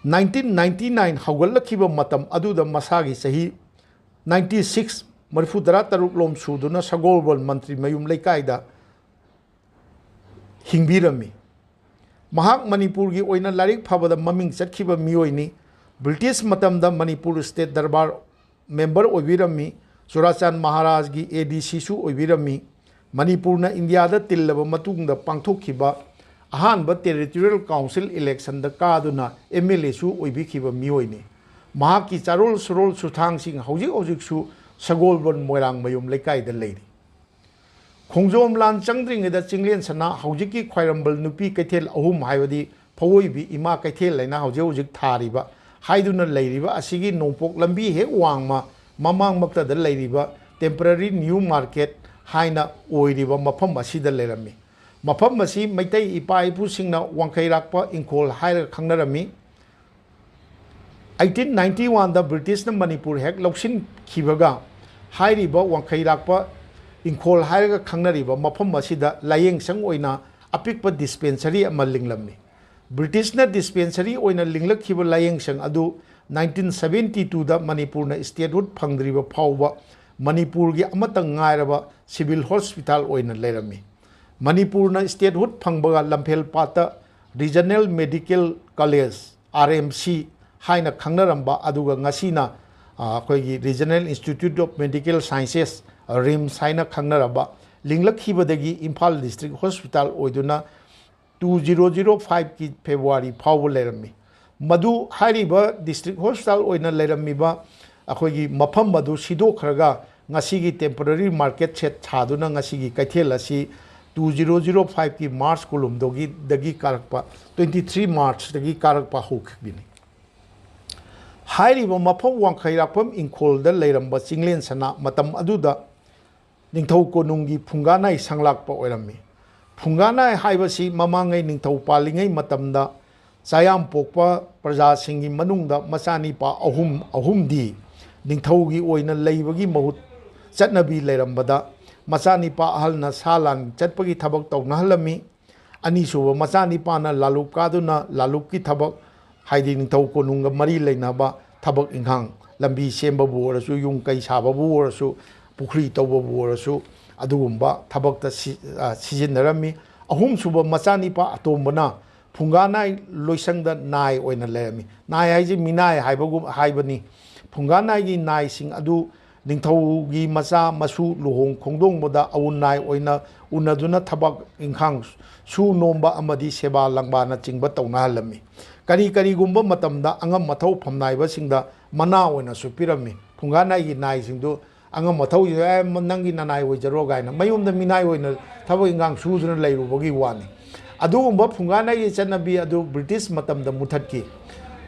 nineteen ninety nine ꯍꯧꯒꯠꯂꯛꯈꯤꯕ ꯃꯇꯝ ꯑꯗꯨꯗ ꯃꯁꯥꯒꯤ ꯆꯍꯤ ninety six, ꯃꯔꯤꯐꯨ ꯇꯔꯥ ꯇꯔꯨꯛ ꯂꯣꯝ ꯁꯨꯗꯨꯅ ꯁꯒꯣꯜꯕꯟ ꯃꯟꯇ꯭ꯔꯤ ꯃꯌꯨꯝ ꯂꯩꯀꯥꯏꯗ ꯍꯤꯡꯕꯤꯔꯝꯃꯤ꯫ ꯃꯍꯥꯛ ꯃꯅꯤꯄꯨꯔꯒꯤ ꯑꯣꯏꯅ ꯂꯥꯏꯔꯤꯛ ꯐꯕꯗ ꯃꯃꯤꯡ ꯆꯠꯈꯤꯕ ꯃꯤꯑꯣꯏꯅꯤ꯫ ꯕ꯭ꯔꯤꯇꯤꯁ ꯃꯇꯝꯗ ꯃꯅꯤꯄꯨꯔ ꯁ꯭ꯇꯦꯠ ꯗꯔꯕꯥꯔ ꯃꯦꯝꯕꯔ ꯑꯣꯏꯕꯤꯔꯝꯃꯤ꯫ ꯆꯨꯔꯥꯆꯥꯟ ꯃꯍꯥꯔꯥꯖꯒꯤ A D Cꯁꯨ ꯑꯣꯏꯕꯤꯔꯝꯃꯤ꯫ ꯃꯅꯤꯄꯨꯔꯅ ꯏꯟꯗꯤꯌꯥꯗ ꯇꯤꯜꯂꯕ ꯃꯇꯨꯡꯗ ꯄꯥꯡꯊꯣꯛꯈꯤꯕ ꯑꯍꯥꯟꯕ ꯇꯦꯔꯤꯇꯣꯔꯤꯌꯦꯜ ꯀꯥꯎꯟꯁꯤꯜ ꯏꯂꯦꯛꯁꯟꯗ ꯀꯥꯗꯨꯅ M L Aꯁꯨ ꯑꯣꯏꯕꯤꯈꯤꯕ ꯃꯤꯑꯣꯏꯅꯤ꯫ ꯃꯍꯥꯛꯀꯤ ꯆꯥꯔꯣꯜ ꯁꯨꯔꯣꯜ ꯁꯨꯊꯥꯡꯁꯤꯡ ꯍꯧꯖꯤꯛ ꯍꯧꯖꯤꯛꯁꯨ ꯁꯒꯣꯜꯕꯟ ꯃꯣꯏꯔꯥꯡꯃꯌꯨꯝ ꯂꯩꯀꯥꯏꯗ ꯂꯩꯔꯤ꯫ ꯈꯣꯡꯖꯣꯝ ꯂꯥꯟ ꯆꯪꯗ꯭ꯔꯤꯉꯩꯗ ꯆꯤꯡꯂꯦꯟ ꯁꯅꯥ ꯍꯧꯖꯤꯛꯀꯤ ꯈ꯭ꯋꯥꯏꯔꯝꯕꯟ ꯅꯨꯄꯤ ꯀꯩꯊꯦꯜ ꯑꯍꯨꯝ, ꯍꯥꯏꯕꯗꯤ ꯐꯧꯑꯣꯏꯕꯤ ꯏꯃꯥ ꯀꯩꯊꯦꯜ ꯍꯥꯏꯅ ꯍꯧꯖꯤꯛ ꯍꯧꯖꯤꯛ ꯊꯥꯔꯤꯕ ꯍꯥꯏꯗꯨꯅ ꯂꯩꯔꯤꯕ ꯑꯁꯤꯒꯤ ꯅꯣꯡꯄꯣꯛ ꯂꯝꯕꯤ ꯍꯦꯛ ꯋꯥꯡꯃ ꯃꯃꯥꯡꯃꯛꯇꯗ ꯂꯩꯔꯤꯕ temporary new market ꯍꯥꯏꯅ ꯑꯣꯏꯔꯤꯕ ꯃꯐꯝ ꯑꯁꯤꯗ ꯂꯩꯔꯝꯃꯤ꯫ ꯃꯐꯝ ꯑꯁꯤ ꯃꯩꯇꯩ ꯏꯄꯥ ꯏꯄꯨꯁꯤꯡꯅ ꯋꯥꯡꯈꯩꯔꯥꯛꯄ ꯏꯪꯈꯣꯜ ꯍꯥꯏꯔꯒ ꯈꯪꯅꯔꯝꯃꯤ꯫ Eighteen ninety oneꯗ ꯕ꯭ꯔꯤꯇꯤꯁꯅ ꯃꯅꯤꯄꯨꯔ ꯍꯦꯛ ꯂꯧꯁꯤꯟꯈꯤꯕꯒ ꯍꯥꯏꯔꯤꯕ ꯋꯥꯡꯈꯩꯔꯥꯛꯄ ꯏꯪꯈꯣꯜ ꯍꯥꯏꯔꯒ ꯈꯪꯅꯔꯤꯕ ꯃꯐꯝ ꯑꯁꯤꯗ ꯂꯥꯏꯌꯦꯡꯁꯪ ꯑꯣꯏꯅ ꯑꯄꯤꯛꯄ dispensary ꯑꯃ ꯂꯤꯡꯂꯝꯃꯤ꯫ ꯕ꯭ꯔꯤꯇꯤꯁꯅ dispensary ꯑꯣꯏꯅ ꯂꯤꯡꯂꯛꯈꯤꯕ ꯂꯥꯏꯌꯦꯡꯁꯪ ꯑꯗꯨ nineteen seventy twoꯗ ꯃꯅꯤꯄꯨꯔꯅ statehood ꯐꯪꯗ꯭ꯔꯤꯕ ꯐꯥꯎꯕ ꯃꯅꯤꯄꯨꯔꯒꯤ ꯑꯃꯠꯇ ꯉꯥꯏꯔꯕ civil hospital ꯑꯣꯏꯅ ꯂꯩꯔꯝꯃꯤ꯫ ꯃꯅꯤꯄꯨꯔꯅ statehood ꯐꯪꯕꯒ ꯂꯝꯐꯦꯜ ꯄꯥꯠꯇ Regional Medical College, R M C ꯍꯥꯏꯅ ꯈꯪꯅꯔꯝꯕ, ꯑꯗꯨꯒ ꯉꯁꯤꯅ, ꯑ, ꯑꯩꯈꯣꯏꯒꯤ Regional Institute of Medical Sciences, RIMS ꯍꯥꯏꯅ ꯈꯪꯅꯔꯕ, ꯂꯤꯡꯂꯛꯈꯤꯕꯗꯒꯤ ꯏꯝꯐꯥꯜ District Hospital ꯑꯣꯏꯗꯨꯅ two zero zero fiveꯀꯤ February ꯐꯥꯎꯕ ꯂꯩꯔꯝꯃꯤ꯫ ꯃꯗꯨ ꯍꯥꯏꯔꯤꯕ District Hospital ꯑꯣꯏꯅ ꯂꯩꯔꯝꯃꯤꯕ ꯑꯩꯈꯣꯏꯒꯤ ꯃꯐꯝ ꯑꯗꯨ ꯁꯤꯗꯣꯛꯈ꯭ꯔꯒ ꯉꯁꯤꯒꯤ temporary market shed ꯁꯥꯗꯨꯅ ꯉꯁꯤꯒꯤ ꯀꯩꯊꯦꯜ ꯑꯁꯤ two zero zero fiveꯀꯤ March ꯀꯨꯟꯍꯨꯝꯗꯣꯏꯒꯤꯗꯒꯤ ꯀꯥꯔꯛꯄ, twenty three Marchꯇꯒꯤ ꯀꯥꯔꯛꯄ ꯍꯧꯈꯤꯕꯅꯤ꯫ ꯍꯥꯏꯔꯤꯕ ꯃꯐꯝ ꯋꯥꯡꯈꯩꯔꯥꯛꯄꯝ ꯏꯪꯈꯣꯜꯗ ꯂꯩꯔꯝꯕ ꯆꯤꯡꯂꯦꯟ ꯁꯅꯥ ꯃꯇꯝ ꯑꯗꯨꯗ ꯅꯤꯡꯊꯧ ꯀꯣꯅꯨꯡꯒꯤ ꯐꯨꯡꯒꯥꯅꯥꯏ ꯁꯪꯂꯥꯛꯄ ꯑꯣꯏꯔꯝꯃꯤ꯫ ꯐꯨꯡꯒꯥꯅꯥꯏ ꯍꯥꯏꯕꯁꯤ ꯃꯃꯥꯡꯉꯩ ꯅꯤꯡꯊꯧ ꯄꯥꯜꯂꯤꯉꯩ ꯃꯇꯝꯗ ꯆꯥꯌꯥꯝ ꯄꯣꯛꯄ ꯄ꯭ꯔꯖꯥꯁꯤꯡꯒꯤ ꯃꯅꯨꯡꯗ ꯃꯆꯥꯅꯤꯄꯥ ꯑꯍꯨꯝ ꯑꯍꯨꯝꯗꯤ ꯅꯤꯡꯊꯧꯒꯤ ꯑꯣꯏꯅ ꯂꯩꯕꯒꯤ ꯃꯍꯨꯠ ꯆꯠꯅꯕꯤ ꯂꯩꯔꯝꯕꯗ, ꯃꯆꯥꯅꯤꯄꯥ ꯑꯍꯜꯅ ꯁꯥ ꯂꯥꯟ ꯆꯠꯄꯒꯤ ꯊꯕꯛ ꯇꯧꯅꯍꯜꯂꯝꯃꯤ꯫ ꯑꯅꯤꯁꯨꯕ ꯃꯆꯥꯅꯤꯄꯥꯅ ꯂꯥꯂꯨꯞ ꯀꯥꯗꯨꯅ ꯂꯥꯂꯨꯞꯀꯤ ꯊꯕꯛ, ꯍꯥꯏꯗꯤ ꯅꯤꯡꯊꯧ ꯀꯣꯅꯨꯡꯒ ꯃꯔꯤ ꯂꯩꯅꯕ ꯊꯕꯛ ꯏꯪꯈꯥꯡ, ꯂꯝꯕꯤ ꯁꯦꯝꯕꯕꯨ ꯑꯣꯏꯔꯁꯨ, ꯌꯨꯝ ꯀꯩ ꯁꯥꯕꯕꯨ ꯑꯣꯏꯔꯁꯨ, ꯄꯨꯈ꯭ꯔꯤ ꯇꯧꯕꯕꯨ ꯑꯣꯏꯔꯁꯨ, ꯑꯗꯨꯒꯨꯝꯕ ꯊꯕꯛꯇ ꯁꯤ-, ꯑ, ꯁꯤꯖꯤꯟꯅꯔꯝꯃꯤ꯫ ꯑꯍꯨꯝꯁꯨꯕ ꯃꯆꯥꯅꯤꯄꯥ ꯑꯇꯣꯝꯕꯅ ꯐꯨꯡꯒꯥꯅꯥꯏ ꯂꯣꯏꯁꯪꯗ ꯅꯥꯏ ꯑꯣꯏꯅ ꯂꯩꯔꯝꯃꯤ꯫ ꯅꯥꯏ ꯍꯥꯏꯁꯦ ꯃꯤꯅꯥꯏ ꯍꯥꯏꯕꯒꯨꯝ, ꯍꯥꯏꯕꯅꯤ꯫ ꯐꯨꯡꯒꯥꯅꯥꯏꯒꯤ ꯅꯥꯏꯁꯤꯡ ꯑꯗꯨ ꯅꯤꯡꯊꯧꯒꯤ ꯃꯆꯥ ꯃꯁꯨ ꯂꯨꯍꯣꯡ ꯈꯣꯡꯗꯣꯡꯕꯗ ꯑꯎꯟꯅꯥꯏ ꯑꯣꯏꯅ ꯎꯅꯗꯨꯅ ꯊꯕꯛ ꯏꯪꯈꯥꯡ ꯁꯨ ꯅꯣꯝꯕ ꯑꯃꯗꯤ ꯁꯦꯕꯥ ꯂꯪꯕꯥꯅꯆꯤꯡꯕ ꯇꯧꯅꯍꯜꯂꯝꯃꯤ꯫ ꯀꯔꯤ ꯀꯔꯤꯒꯨꯝꯕ ꯃꯇꯝꯗ ꯑꯉꯝ ꯑꯊꯧ ꯐꯝꯅꯥꯏꯕꯁꯤꯡꯗ ꯃꯅꯥ ꯑꯣꯏꯅꯁꯨ ꯄꯤꯔꯝꯃꯤ꯫ ꯐꯨꯡꯒꯥꯅꯥꯏꯒꯤ ꯅꯥꯏꯁꯤꯡꯗꯨ ꯑꯉꯝ ꯑꯊꯧꯁꯤꯗ, "ꯑꯦ, ꯅꯪꯒꯤ ꯅꯅꯥꯏ ꯑꯣꯏꯖꯔꯣ" ꯀꯥꯏꯅ ꯃꯌꯨꯝꯗ ꯃꯤꯅꯥꯏ ꯑꯣꯏꯅ ꯊꯕꯛ ꯏꯪꯈꯥꯡ ꯁꯨꯗꯨꯅ ꯂꯩꯔꯨꯕꯒꯤ ꯋꯥꯅꯤ꯫ ꯑꯗꯨꯒꯨꯝꯕ ꯐꯨꯡꯒꯥꯅꯥꯏꯒꯤ ꯆꯠꯅꯕꯤ ꯑꯗꯨ ꯕ꯭ꯔꯤꯇꯤꯁ ꯃꯇꯝꯗ ꯃꯨꯊꯠꯈꯤ꯫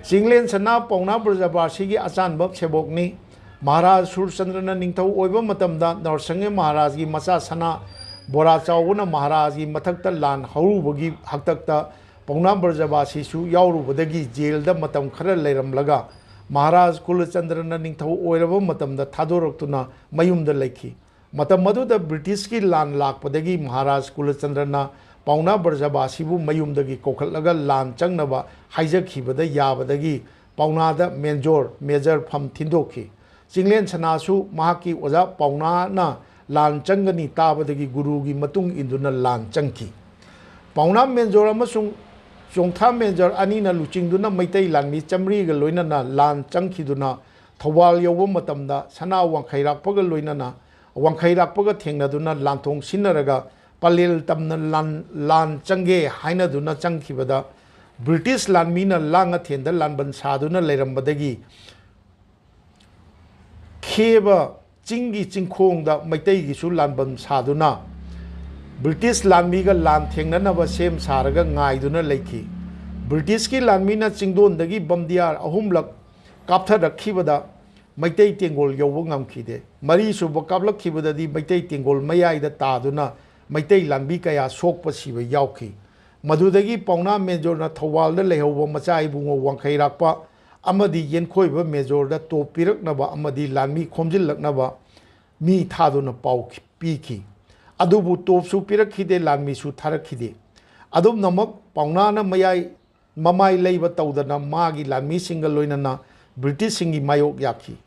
ꯆꯤꯡꯂꯦꯟ ꯁꯅꯥ ꯄꯥꯎꯅꯥ ꯕ꯭ꯔꯖꯕꯥꯁꯤꯒꯤ ꯑꯆꯥꯟꯕ ꯁꯦꯕꯣꯛꯅꯤ꯫ ꯃꯍꯥꯔꯥꯖ ꯁꯨꯔꯆꯟꯗ꯭ꯔꯅ ꯅꯤꯡꯊꯧ ꯑꯣꯏꯕ ꯃꯇꯝꯗ ꯅꯔꯁꯪꯒꯤ ꯃꯍꯥꯔꯥꯖꯒꯤ ꯃꯆꯥ ꯁꯅꯥ ꯕꯣꯔꯥ ꯆꯥꯎꯕꯅ ꯃꯍꯥꯔꯥꯖꯒꯤ ꯃꯊꯛꯇ ꯂꯥꯟ ꯍꯧꯔꯨꯕꯒꯤ ꯍꯥꯛꯇꯛꯇ ꯄꯥꯎꯅꯥ ꯕ꯭ꯔꯖꯕꯥꯁꯤꯁꯨ ꯌꯥꯎꯔꯨꯕꯗꯒꯤ ꯖꯦꯜꯗ ꯃꯇꯝ ꯈꯔ ꯂꯩꯔꯝꯂꯒ ꯃꯍꯥꯔꯥꯖ ꯀꯨꯂꯆꯟꯗ꯭ꯔꯅ ꯅꯤꯡꯊꯧ ꯑꯣꯏꯔꯕ ꯃꯇꯝꯗ ꯊꯥꯗꯣꯔꯛꯇꯨꯅ ꯃꯌꯨꯝꯗ ꯂꯩꯈꯤ꯫ ꯃꯇꯝ ꯑꯗꯨꯗ ꯕ꯭ꯔꯤꯇꯤꯁꯀꯤ ꯂꯥꯟ ꯂꯥꯛꯄꯗꯒꯤ ꯃꯍꯥꯔꯥꯖ ꯀꯨꯂꯆꯟꯗ꯭ꯔꯅ ꯄꯥꯎꯅꯥ ꯕ꯭ꯔꯖꯕꯥꯁꯤꯕꯨ ꯃꯌꯨꯝꯗꯒꯤ ꯀꯧꯈꯠꯂꯒ ꯂꯥꯟ ꯆꯪꯅꯕ ꯍꯥꯏꯖꯈꯤꯕꯗ ꯌꯥꯕꯗꯒꯤ ꯄꯥꯎꯅꯥꯗ ꯃꯦꯟꯖꯣꯔ, ꯃꯦꯖꯔ ꯐꯝ ꯊꯤꯟꯗꯣꯛꯈꯤ꯫ ꯆꯤꯡꯂꯦꯟ ꯁꯅꯥꯁꯨ ꯃꯍꯥꯛꯀꯤ ꯑꯣꯖꯥ ꯄꯥꯎꯅꯥꯅ ꯂꯥꯟ ꯆꯪꯒꯅꯤ ꯇꯥꯕꯗꯒꯤ ꯒꯨꯔꯨꯒꯤ ꯃꯇꯨꯡ ꯏꯟꯗꯨꯅ ꯂꯥꯟ ꯆꯪꯈꯤ꯫ ꯄꯥꯎꯅꯥ ꯃꯦꯟꯖꯣꯔ ꯑꯃꯁꯨꯡ ꯆꯣꯡꯊꯥ ꯃꯦꯟꯖꯣꯔ ꯑꯅꯤꯅ ꯂꯨꯆꯤꯡꯗꯨꯅ ꯃꯩꯇꯩ ꯂꯥꯟꯃꯤ ꯆꯥꯃꯔꯤꯒ ꯂꯣꯏꯅꯅ ꯂꯥꯟ ꯆꯪꯈꯤꯗꯨꯅ ꯊꯧꯕꯥꯜ ꯌꯧꯕ ꯃꯇꯝꯗ ꯁꯅꯥ ꯋꯥꯡꯈꯩꯔꯥꯛꯄꯒ ꯂꯣꯏꯅꯅ, ꯋꯥꯡꯈꯩꯔꯥꯛꯄꯒ ꯊꯦꯡꯅꯗꯨꯅ ꯂꯥꯟꯊꯣꯡ ꯁꯤꯟꯅꯔꯒ ꯄꯂꯦꯜ ꯇꯝꯅ ꯂꯥꯟ, ꯂꯥꯟ ꯆꯪꯒꯦ ꯍꯥꯏꯅꯗꯨꯅ ꯆꯪꯈꯤꯕꯗ ꯕ꯭ꯔꯤꯇꯤꯁ ꯂꯥꯟꯃꯤꯅ ꯂꯥꯡꯉꯊꯦꯟꯗ ꯂꯥꯟꯕꯟ ꯁꯥꯗꯨꯅ ꯂꯩꯔꯝꯕꯗꯒꯤ ꯈꯦꯕ ꯆꯤꯡꯒꯤ ꯆꯤꯡꯈꯣꯡꯗ ꯃꯩꯇꯩꯒꯤꯁꯨ ꯂꯥꯟꯕꯟ ꯁꯥꯗꯨꯅ ꯕ꯭ꯔꯤꯇꯤꯁ ꯂꯥꯟꯃꯤꯒ ꯂꯥꯟ ꯊꯦꯡꯅꯅꯕ ꯁꯦꯝ ꯁꯥꯔꯒ ꯉꯥꯏꯗꯨꯅ ꯂꯩꯈꯤ꯫ ꯕ꯭ꯔꯤꯇꯤꯁꯀꯤ ꯂꯥꯟꯃꯤꯅ ꯆꯤꯡꯗꯣꯟꯗꯒꯤ ꯕꯝꯗꯤꯌꯥꯔ ꯑꯍꯨꯝꯂꯛ ꯀꯥꯞꯊꯔꯛꯈꯤꯕꯗ ꯃꯩꯇꯩ ꯇꯦꯡꯒꯣꯜ ꯌꯧꯕ ꯉꯝꯈꯤꯗꯦ꯫ ꯃꯔꯤꯁꯨꯕ ꯀꯥꯞꯂꯛꯈꯤꯕꯗꯗꯤ ꯃꯩꯇꯩ ꯇꯦꯡꯒꯣꯜ ꯃꯌꯥꯏꯗ ꯇꯥꯗꯨꯅ ꯃꯩꯇꯩ ꯂꯥꯟꯃꯤ ꯀꯌꯥ ꯁꯣꯛꯄ ꯁꯤꯕ ꯌꯥꯎꯈꯤ꯫ ꯃꯗꯨꯗꯒꯤ ꯄꯥꯎꯅꯥ ꯃꯦꯖꯣꯔꯅ ꯊꯧꯕꯥꯜꯗ ꯂꯩꯍꯧꯕ ꯃꯆꯥ ꯏꯕꯨꯡꯉꯣ ꯋꯥꯡꯈꯩꯔꯥꯛꯄ ꯑꯃꯗꯤ ꯌꯦꯟꯈꯣꯏꯕ ꯃꯦꯖꯣꯔꯗ ꯇꯣꯞ ꯄꯤꯔꯛꯅꯕ ꯑꯃꯗꯤ ꯂꯥꯟꯃꯤ ꯈꯣꯝꯖꯤꯜꯂꯛꯅꯕ ꯃꯤ ꯊꯥꯗꯨꯅ ꯄꯥꯎ ꯄꯤꯈꯤ꯫ ꯑꯗꯨꯕꯨ ꯇꯣꯞꯁꯨ ꯄꯤꯔꯛꯈꯤꯗꯦ, ꯂꯥꯟꯃꯤꯁꯨ ꯊꯥꯔꯛꯈꯤꯗꯦ꯫ ꯑꯗꯨꯝꯅꯃꯛ ꯄꯥꯎꯅꯥꯅ ꯃꯌꯥꯏ ꯃꯃꯥꯏ ꯂꯩꯕ ꯇꯧꯗꯅ ꯃꯥꯒꯤ ꯂꯥꯟꯃꯤꯁꯤꯡꯒ ꯂꯣꯏꯅꯅ ꯕ꯭ꯔꯤꯇꯤꯁꯁꯤꯡꯒꯤ ꯃꯥꯌꯣꯛ ꯌꯥꯈꯤ꯫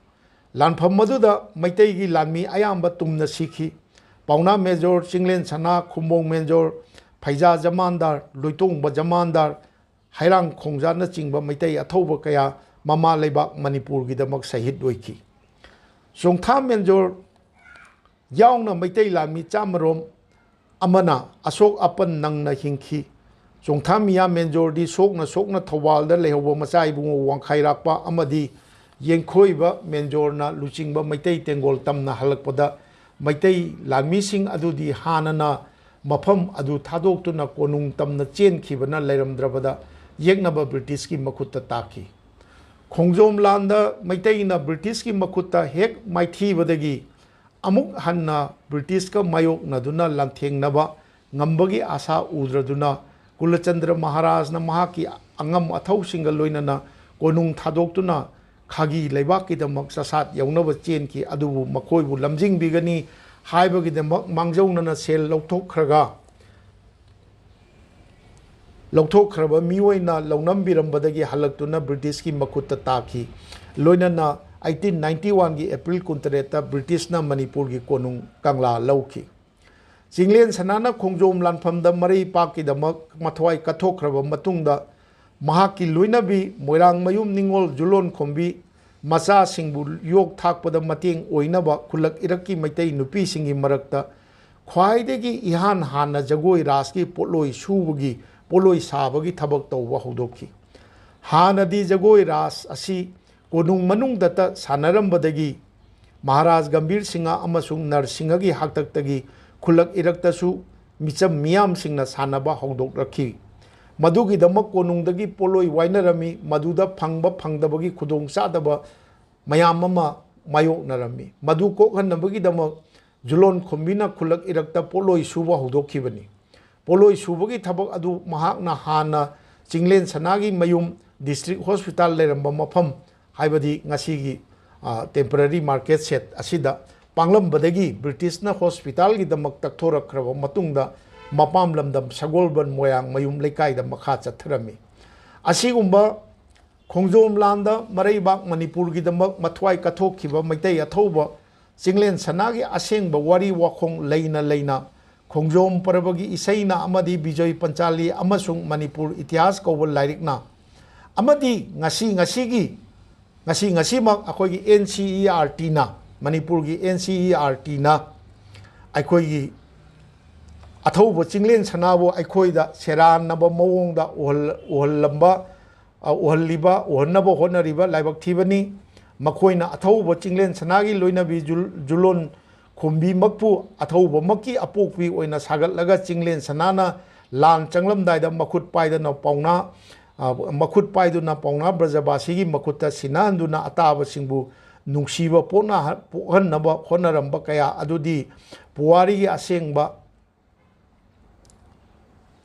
ꯂꯥꯟꯐꯝ ꯑꯗꯨꯗ ꯃꯩꯇꯩꯒꯤ ꯂꯥꯟꯃꯤ ꯑꯌꯥꯝꯕ ꯇꯨꯝꯅ ꯁꯤꯈꯤ꯫ ꯄꯥꯎꯅꯥ ꯃꯦꯖꯣꯔ, ꯆꯤꯡꯂꯦꯟ ꯁꯅꯥ, ꯈꯨꯝꯕꯣꯡ ꯃꯦꯖꯣꯔ, ꯐꯩꯖꯥ ꯖꯃꯥꯟꯗꯥꯔ, ꯂꯣꯏꯇꯣꯡꯕ ꯖꯃꯥꯟꯗꯥꯔ, ꯍꯩꯔꯥꯡ ꯈꯣꯡꯖꯥꯠꯅꯆꯤꯡꯕ ꯃꯩꯇꯩ ꯑꯊꯧꯕ ꯀꯌꯥ ꯃꯃꯥ ꯂꯩꯕꯥꯛ ꯃꯅꯤꯄꯨꯔꯒꯤꯗꯃꯛ ꯁꯍꯤꯗ ꯑꯣꯏꯈꯤ꯫ ꯆꯣꯡꯊꯥ ꯃꯦꯟꯖꯣꯔ ꯌꯥꯎꯅ ꯃꯩꯇꯩ ꯂꯥꯟꯃꯤ ꯆꯥꯃꯔꯣꯝ ꯑꯃꯅ ꯑꯁꯣꯛ ꯑꯄꯟ ꯅꯪꯅ ꯍꯤꯡꯈꯤ꯫ ꯆꯣꯡꯊꯥ ꯃꯤꯌꯥ ꯃꯦꯟꯖꯣꯔꯗꯤ ꯁꯣꯛꯅ ꯁꯣꯛꯅ ꯊꯧꯕꯥꯜꯗ ꯂꯩꯍꯧꯕ ꯃꯆꯥ ꯏꯕꯨꯡꯉꯣ ꯋꯥꯡꯈꯩꯔꯥꯛꯄ ꯑꯃꯗꯤ ꯌꯦꯡꯈꯣꯏꯕ ꯃꯦꯟꯖꯣꯔꯅ ꯂꯨꯆꯤꯡꯕ ꯃꯩꯇꯩ ꯇꯦꯡꯒꯣꯜ ꯇꯝꯅ ꯍꯜꯂꯛꯄꯗ ꯃꯩꯇꯩ ꯂꯥꯟꯃꯤꯁꯤꯡ ꯑꯗꯨꯗꯤ ꯍꯥꯟꯅꯅ ꯃꯐꯝ ꯑꯗꯨ ꯊꯥꯗꯣꯛꯇꯨꯅ ꯀꯣꯅꯨꯡ ꯇꯝꯅ ꯆꯦꯟꯈꯤꯕꯅ ꯂꯩꯔꯝꯗ꯭ꯔꯕꯗ ꯌꯦꯛꯅꯕ ꯕ꯭ꯔꯤꯇꯤꯁꯀꯤ ꯃꯈꯨꯠꯇ ꯇꯥꯈꯤ꯫ ꯈꯣꯡꯖꯣꯝ ꯂꯥꯟꯗ ꯃꯩꯇꯩꯅ ꯕ꯭ꯔꯤꯇꯤꯁꯀꯤ ꯃꯈꯨꯠꯇ ꯍꯦꯛ ꯃꯥꯏꯊꯤꯕꯗꯒꯤ ꯑꯃꯨꯛ ꯍꯟꯅ ꯕ꯭ꯔꯤꯇꯤꯁꯀ ꯃꯥꯌꯣꯛꯅꯗꯨꯅ ꯂꯥꯟꯊꯦꯡꯅꯕ ꯉꯝꯕꯒꯤ ꯑꯥꯁꯥ ꯎꯗ꯭ꯔꯗꯨꯅ ꯀꯨꯂꯆꯟꯗ꯭ꯔ ꯃꯍꯥꯔꯥꯖꯅ ꯃꯍꯥꯛꯀꯤ ꯑꯉꯝ ꯑꯊꯧꯁꯤꯡꯒ ꯂꯣꯏꯅꯅ ꯀꯣꯅꯨꯡ ꯊꯥꯗꯣꯛꯇꯨꯅ ꯈꯥꯒꯤ ꯂꯩꯕꯥꯛꯀꯤꯗꯃꯛ ꯆꯁꯥꯠ ꯌꯧꯅꯕ ꯆꯦꯟꯈꯤ꯫ ꯑꯗꯨꯕꯨ ꯃꯈꯣꯏꯕꯨ ꯂꯝꯖꯤꯡꯕꯤꯒꯅꯤ ꯍꯥꯏꯕꯒꯤꯗꯃꯛ ꯃꯥꯡꯖꯧꯅꯅ ꯁꯦꯜ ꯂꯧꯊꯣꯛꯈ꯭ꯔꯒ ꯂꯧꯊꯣꯛꯈ꯭ꯔꯕ ꯃꯤꯑꯣꯏꯅ ꯂꯧꯅꯝꯕꯤꯔꯝꯕꯗꯒꯤ ꯍꯜꯂꯛꯇꯨꯅ ꯕ꯭ꯔꯤꯇꯤꯁꯀꯤ ꯃꯈꯨꯠꯇ ꯇꯥꯈꯤ꯫ ꯂꯣꯏꯅꯅ ꯑꯩꯠꯇꯤꯟ ꯅꯥꯏꯟꯇꯤ ꯋꯥꯟꯒꯤ ꯑꯦꯄ꯭ꯔꯤꯜ ꯀꯨꯟꯇꯔꯦꯠꯇ ꯕ꯭ꯔꯤꯇꯤꯁꯅ ꯃꯅꯤꯄꯨꯔꯒꯤ ꯀꯣꯅꯨꯡ ꯀꯪꯂꯥ ꯂꯧꯈꯤ꯫ ꯆꯤꯡꯂꯦꯟ ꯁꯅꯥꯅ ꯈꯣꯡꯖꯣꯝ ꯂꯥꯟꯐꯝꯗ ꯃꯔꯩ ꯄꯥꯛꯀꯤꯗꯃꯛ ꯃꯊ꯭ꯋꯥꯏ ꯀꯠꯊꯣꯛꯈ꯭ꯔꯕ ꯃꯇꯨꯡꯗ ꯃꯍꯥꯛꯀꯤ ꯂꯣꯏꯅꯕꯤ ꯃꯣꯏꯔꯥꯡꯃꯌꯨꯝ ꯅꯤꯉꯣꯜ ꯖꯨꯂꯣꯟꯈꯣꯝꯕꯤ ꯃꯆꯥꯁꯤꯡꯕꯨ ꯌꯣꯛ ꯊꯥꯛꯄꯗ ꯃꯇꯦꯡ ꯑꯣꯏꯅꯕ ꯈꯨꯜꯂꯛ ꯏꯔꯛꯀꯤ ꯃꯩꯇꯩ ꯅꯨꯄꯤꯁꯤꯡꯒꯤ ꯃꯔꯛꯇ ꯈ꯭ꯋꯥꯏꯗꯒꯤ ꯏꯍꯥꯟ ꯍꯥꯟꯅ ꯖꯒꯣꯏ ꯔꯥꯁꯀꯤ ꯄꯣꯠꯂꯣꯏ ꯁꯨꯕꯒꯤ, ꯄꯣꯠꯂꯣꯏ ꯁꯥꯕꯒꯤ ꯊꯕꯛ ꯇꯧꯕ ꯍꯧꯗꯣꯛꯈꯤ꯫ ꯍꯥꯟꯅꯗꯤ ꯖꯒꯣꯏ ꯔꯥꯁ ꯑꯁꯤ ꯀꯣꯅꯨꯡ ꯃꯅꯨꯡꯗꯇ ꯁꯥꯟꯅꯔꯝꯕꯗꯒꯤ ꯃꯍꯥꯔꯥꯖ ꯒꯝꯚꯤꯔ ꯁꯤꯡꯍ ꯑꯃꯁꯨꯡ ꯅꯔꯁꯤꯡꯍꯒꯤ ꯍꯥꯛꯇꯛꯇꯒꯤ ꯈꯨꯜꯂꯛ ꯏꯔꯛꯇꯁꯨ ꯃꯤꯆꯝ ꯃꯤꯌꯥꯝꯁꯤꯡꯅ ꯁꯥꯟꯅꯕ ꯍꯧꯗꯣꯛꯂꯛꯈꯤ꯫ ꯃꯗꯨꯒꯤꯗꯃꯛ ꯀꯣꯅꯨꯡꯗꯒꯤ ꯄꯣꯠꯂꯣꯏ ꯋꯥꯏꯅꯔꯝꯃꯤ꯫ ꯃꯗꯨꯗ ꯐꯪꯕ ꯐꯪꯗꯕꯒꯤ ꯈꯨꯗꯣꯡꯆꯥꯗꯕ ꯃꯌꯥꯝ ꯑꯃ ꯃꯥꯌꯣꯛꯅꯔꯝꯃꯤ꯫ ꯃꯗꯨ ꯀꯣꯛꯍꯟꯅꯕꯒꯤꯗꯃꯛ ꯖꯨꯂꯣꯟ ꯈꯣꯝꯕꯤꯅ ꯈꯨꯜꯂꯛ ꯏꯔꯛꯇ ꯄꯣꯠꯂꯣꯏ ꯁꯨꯕ ꯍꯧꯗꯣꯛꯈꯤꯕꯅꯤ꯫ ꯄꯣꯠꯂꯣꯏ ꯁꯨꯕꯒꯤ ꯊꯕꯛ ꯑꯗꯨ ꯃꯍꯥꯛꯅ ꯍꯥꯟꯅ ꯆꯤꯡꯂꯦꯟ ꯁꯅꯥꯒꯤ ꯃꯌꯨꯝ district hospital ꯂꯩꯔꯝꯕ ꯃꯐꯝ, ꯍꯥꯏꯕꯗꯤ ꯉꯁꯤꯒꯤ, ꯑ, temporary market shed ꯑꯁꯤꯗ ꯄꯥꯡꯂꯝꯕꯗꯒꯤ ꯕ꯭ꯔꯤꯇꯤꯁꯅ hospitalꯒꯤꯗꯃꯛ ꯇꯛꯊꯣꯔꯛꯈ꯭ꯔꯕ ꯃꯇꯨꯡꯗ ꯃꯄꯥꯝ ꯂꯝꯗꯝ ꯁꯒꯣꯜꯕꯟ ꯃꯣꯏꯔꯥꯡ ꯃꯌꯨꯝ ꯂꯩꯀꯥꯏꯗ ꯃꯈꯥ ꯆꯠꯊꯔꯝꯃꯤ꯫ ꯑꯁꯤꯒꯨꯝꯕ ꯈꯣꯡꯖꯣꯝ ꯂꯥꯟꯗ ꯃꯔꯩꯕꯥꯛ ꯃꯅꯤꯄꯨꯔꯒꯤꯗꯃꯛ ꯃꯊ꯭ꯋꯥꯏ ꯀꯠꯊꯣꯛꯈꯤꯕ ꯃꯩꯇꯩ ꯑꯊꯧꯕ ꯆꯤꯡꯂꯦꯟ ꯁꯅꯥꯒꯤ ꯑꯁꯦꯡꯕ ꯋꯥꯔꯤ ꯋꯥꯈꯣꯡ ꯂꯩꯅ ꯂꯩꯅ ꯈꯣꯡꯖꯣꯝ ꯄꯔꯕꯒꯤ ꯏꯁꯩꯅ ꯑꯃꯗꯤ ꯕꯤꯖꯣꯏ ꯄꯟꯆꯥꯂꯤ ꯑꯃꯁꯨꯡ ꯃꯅꯤꯄꯨꯔ ꯏꯇꯤꯍꯥꯁ ꯀꯧꯕ ꯂꯥꯏꯔꯤꯛꯅ ꯑꯃꯗꯤ ꯉꯁꯤ ꯉꯁꯤꯒꯤ, ꯉꯁꯤ ꯉꯁꯤꯃꯛ ꯑꯩꯈꯣꯏꯒꯤ NCERTꯅ, ꯃꯅꯤꯄꯨꯔꯒꯤ NCERTꯅ ꯑꯩꯈꯣꯏꯒꯤ ꯑꯊꯧꯕ ꯆꯤꯡꯂꯦꯟ ꯁꯅꯥꯕꯨ ꯑꯩꯈꯣꯏꯗ ꯁꯦꯔꯥꯟꯅꯕ ꯃꯑꯣꯡꯗ ꯎꯍꯜ-, ꯎꯍꯜꯂꯝꯕ, ꯑ, ꯎꯍꯜꯂꯤꯕ, ꯎꯍꯟꯅꯕ ꯍꯣꯠꯅꯔꯤꯕ ꯂꯥꯏꯕꯛ ꯊꯤꯕꯅꯤ꯫ ꯃꯈꯣꯏꯅ ꯑꯊꯧꯕ ꯆꯤꯡꯂꯦꯟ ꯁꯅꯥꯒꯤ ꯂꯣꯏꯅꯕꯤ ꯖꯨꯜ-, ꯖꯨꯂꯣꯟ ꯈꯣꯝꯕꯤꯃꯛꯄꯨ ꯑꯊꯧꯕꯃꯛꯀꯤ ꯑꯄꯣꯛꯄꯤ ꯑꯣꯏꯅ ꯁꯥꯒꯠꯂꯒ ꯆꯤꯡꯂꯦꯟ ꯁꯅꯥꯅ ꯂꯥꯟ ꯆꯪꯂꯝꯗꯥꯏꯗ ꯃꯈꯨꯠ ꯄꯥꯏꯗꯅ ꯄꯥꯎꯅꯥ, ꯑ, ꯃꯈꯨꯠ ꯄꯥꯏꯗꯨꯅ ꯄꯥꯎꯅꯥ ꯕ꯭ꯔꯖꯕꯥꯁꯤꯒꯤ ꯃꯈꯨꯠꯇ ꯁꯤꯟꯅꯍꯟꯗꯨꯅ ꯑꯇꯥꯕꯁꯤꯡꯕꯨ ꯅꯨꯡꯁꯤꯕ ꯄꯣꯛꯅ-, ꯄꯣꯛꯍꯟꯅꯕ ꯍꯣꯠꯅꯔꯝꯕ ꯀꯌꯥ ꯑꯗꯨꯗꯤ ꯄꯨꯋꯥꯔꯤꯒꯤ ꯑꯁꯦꯡꯕ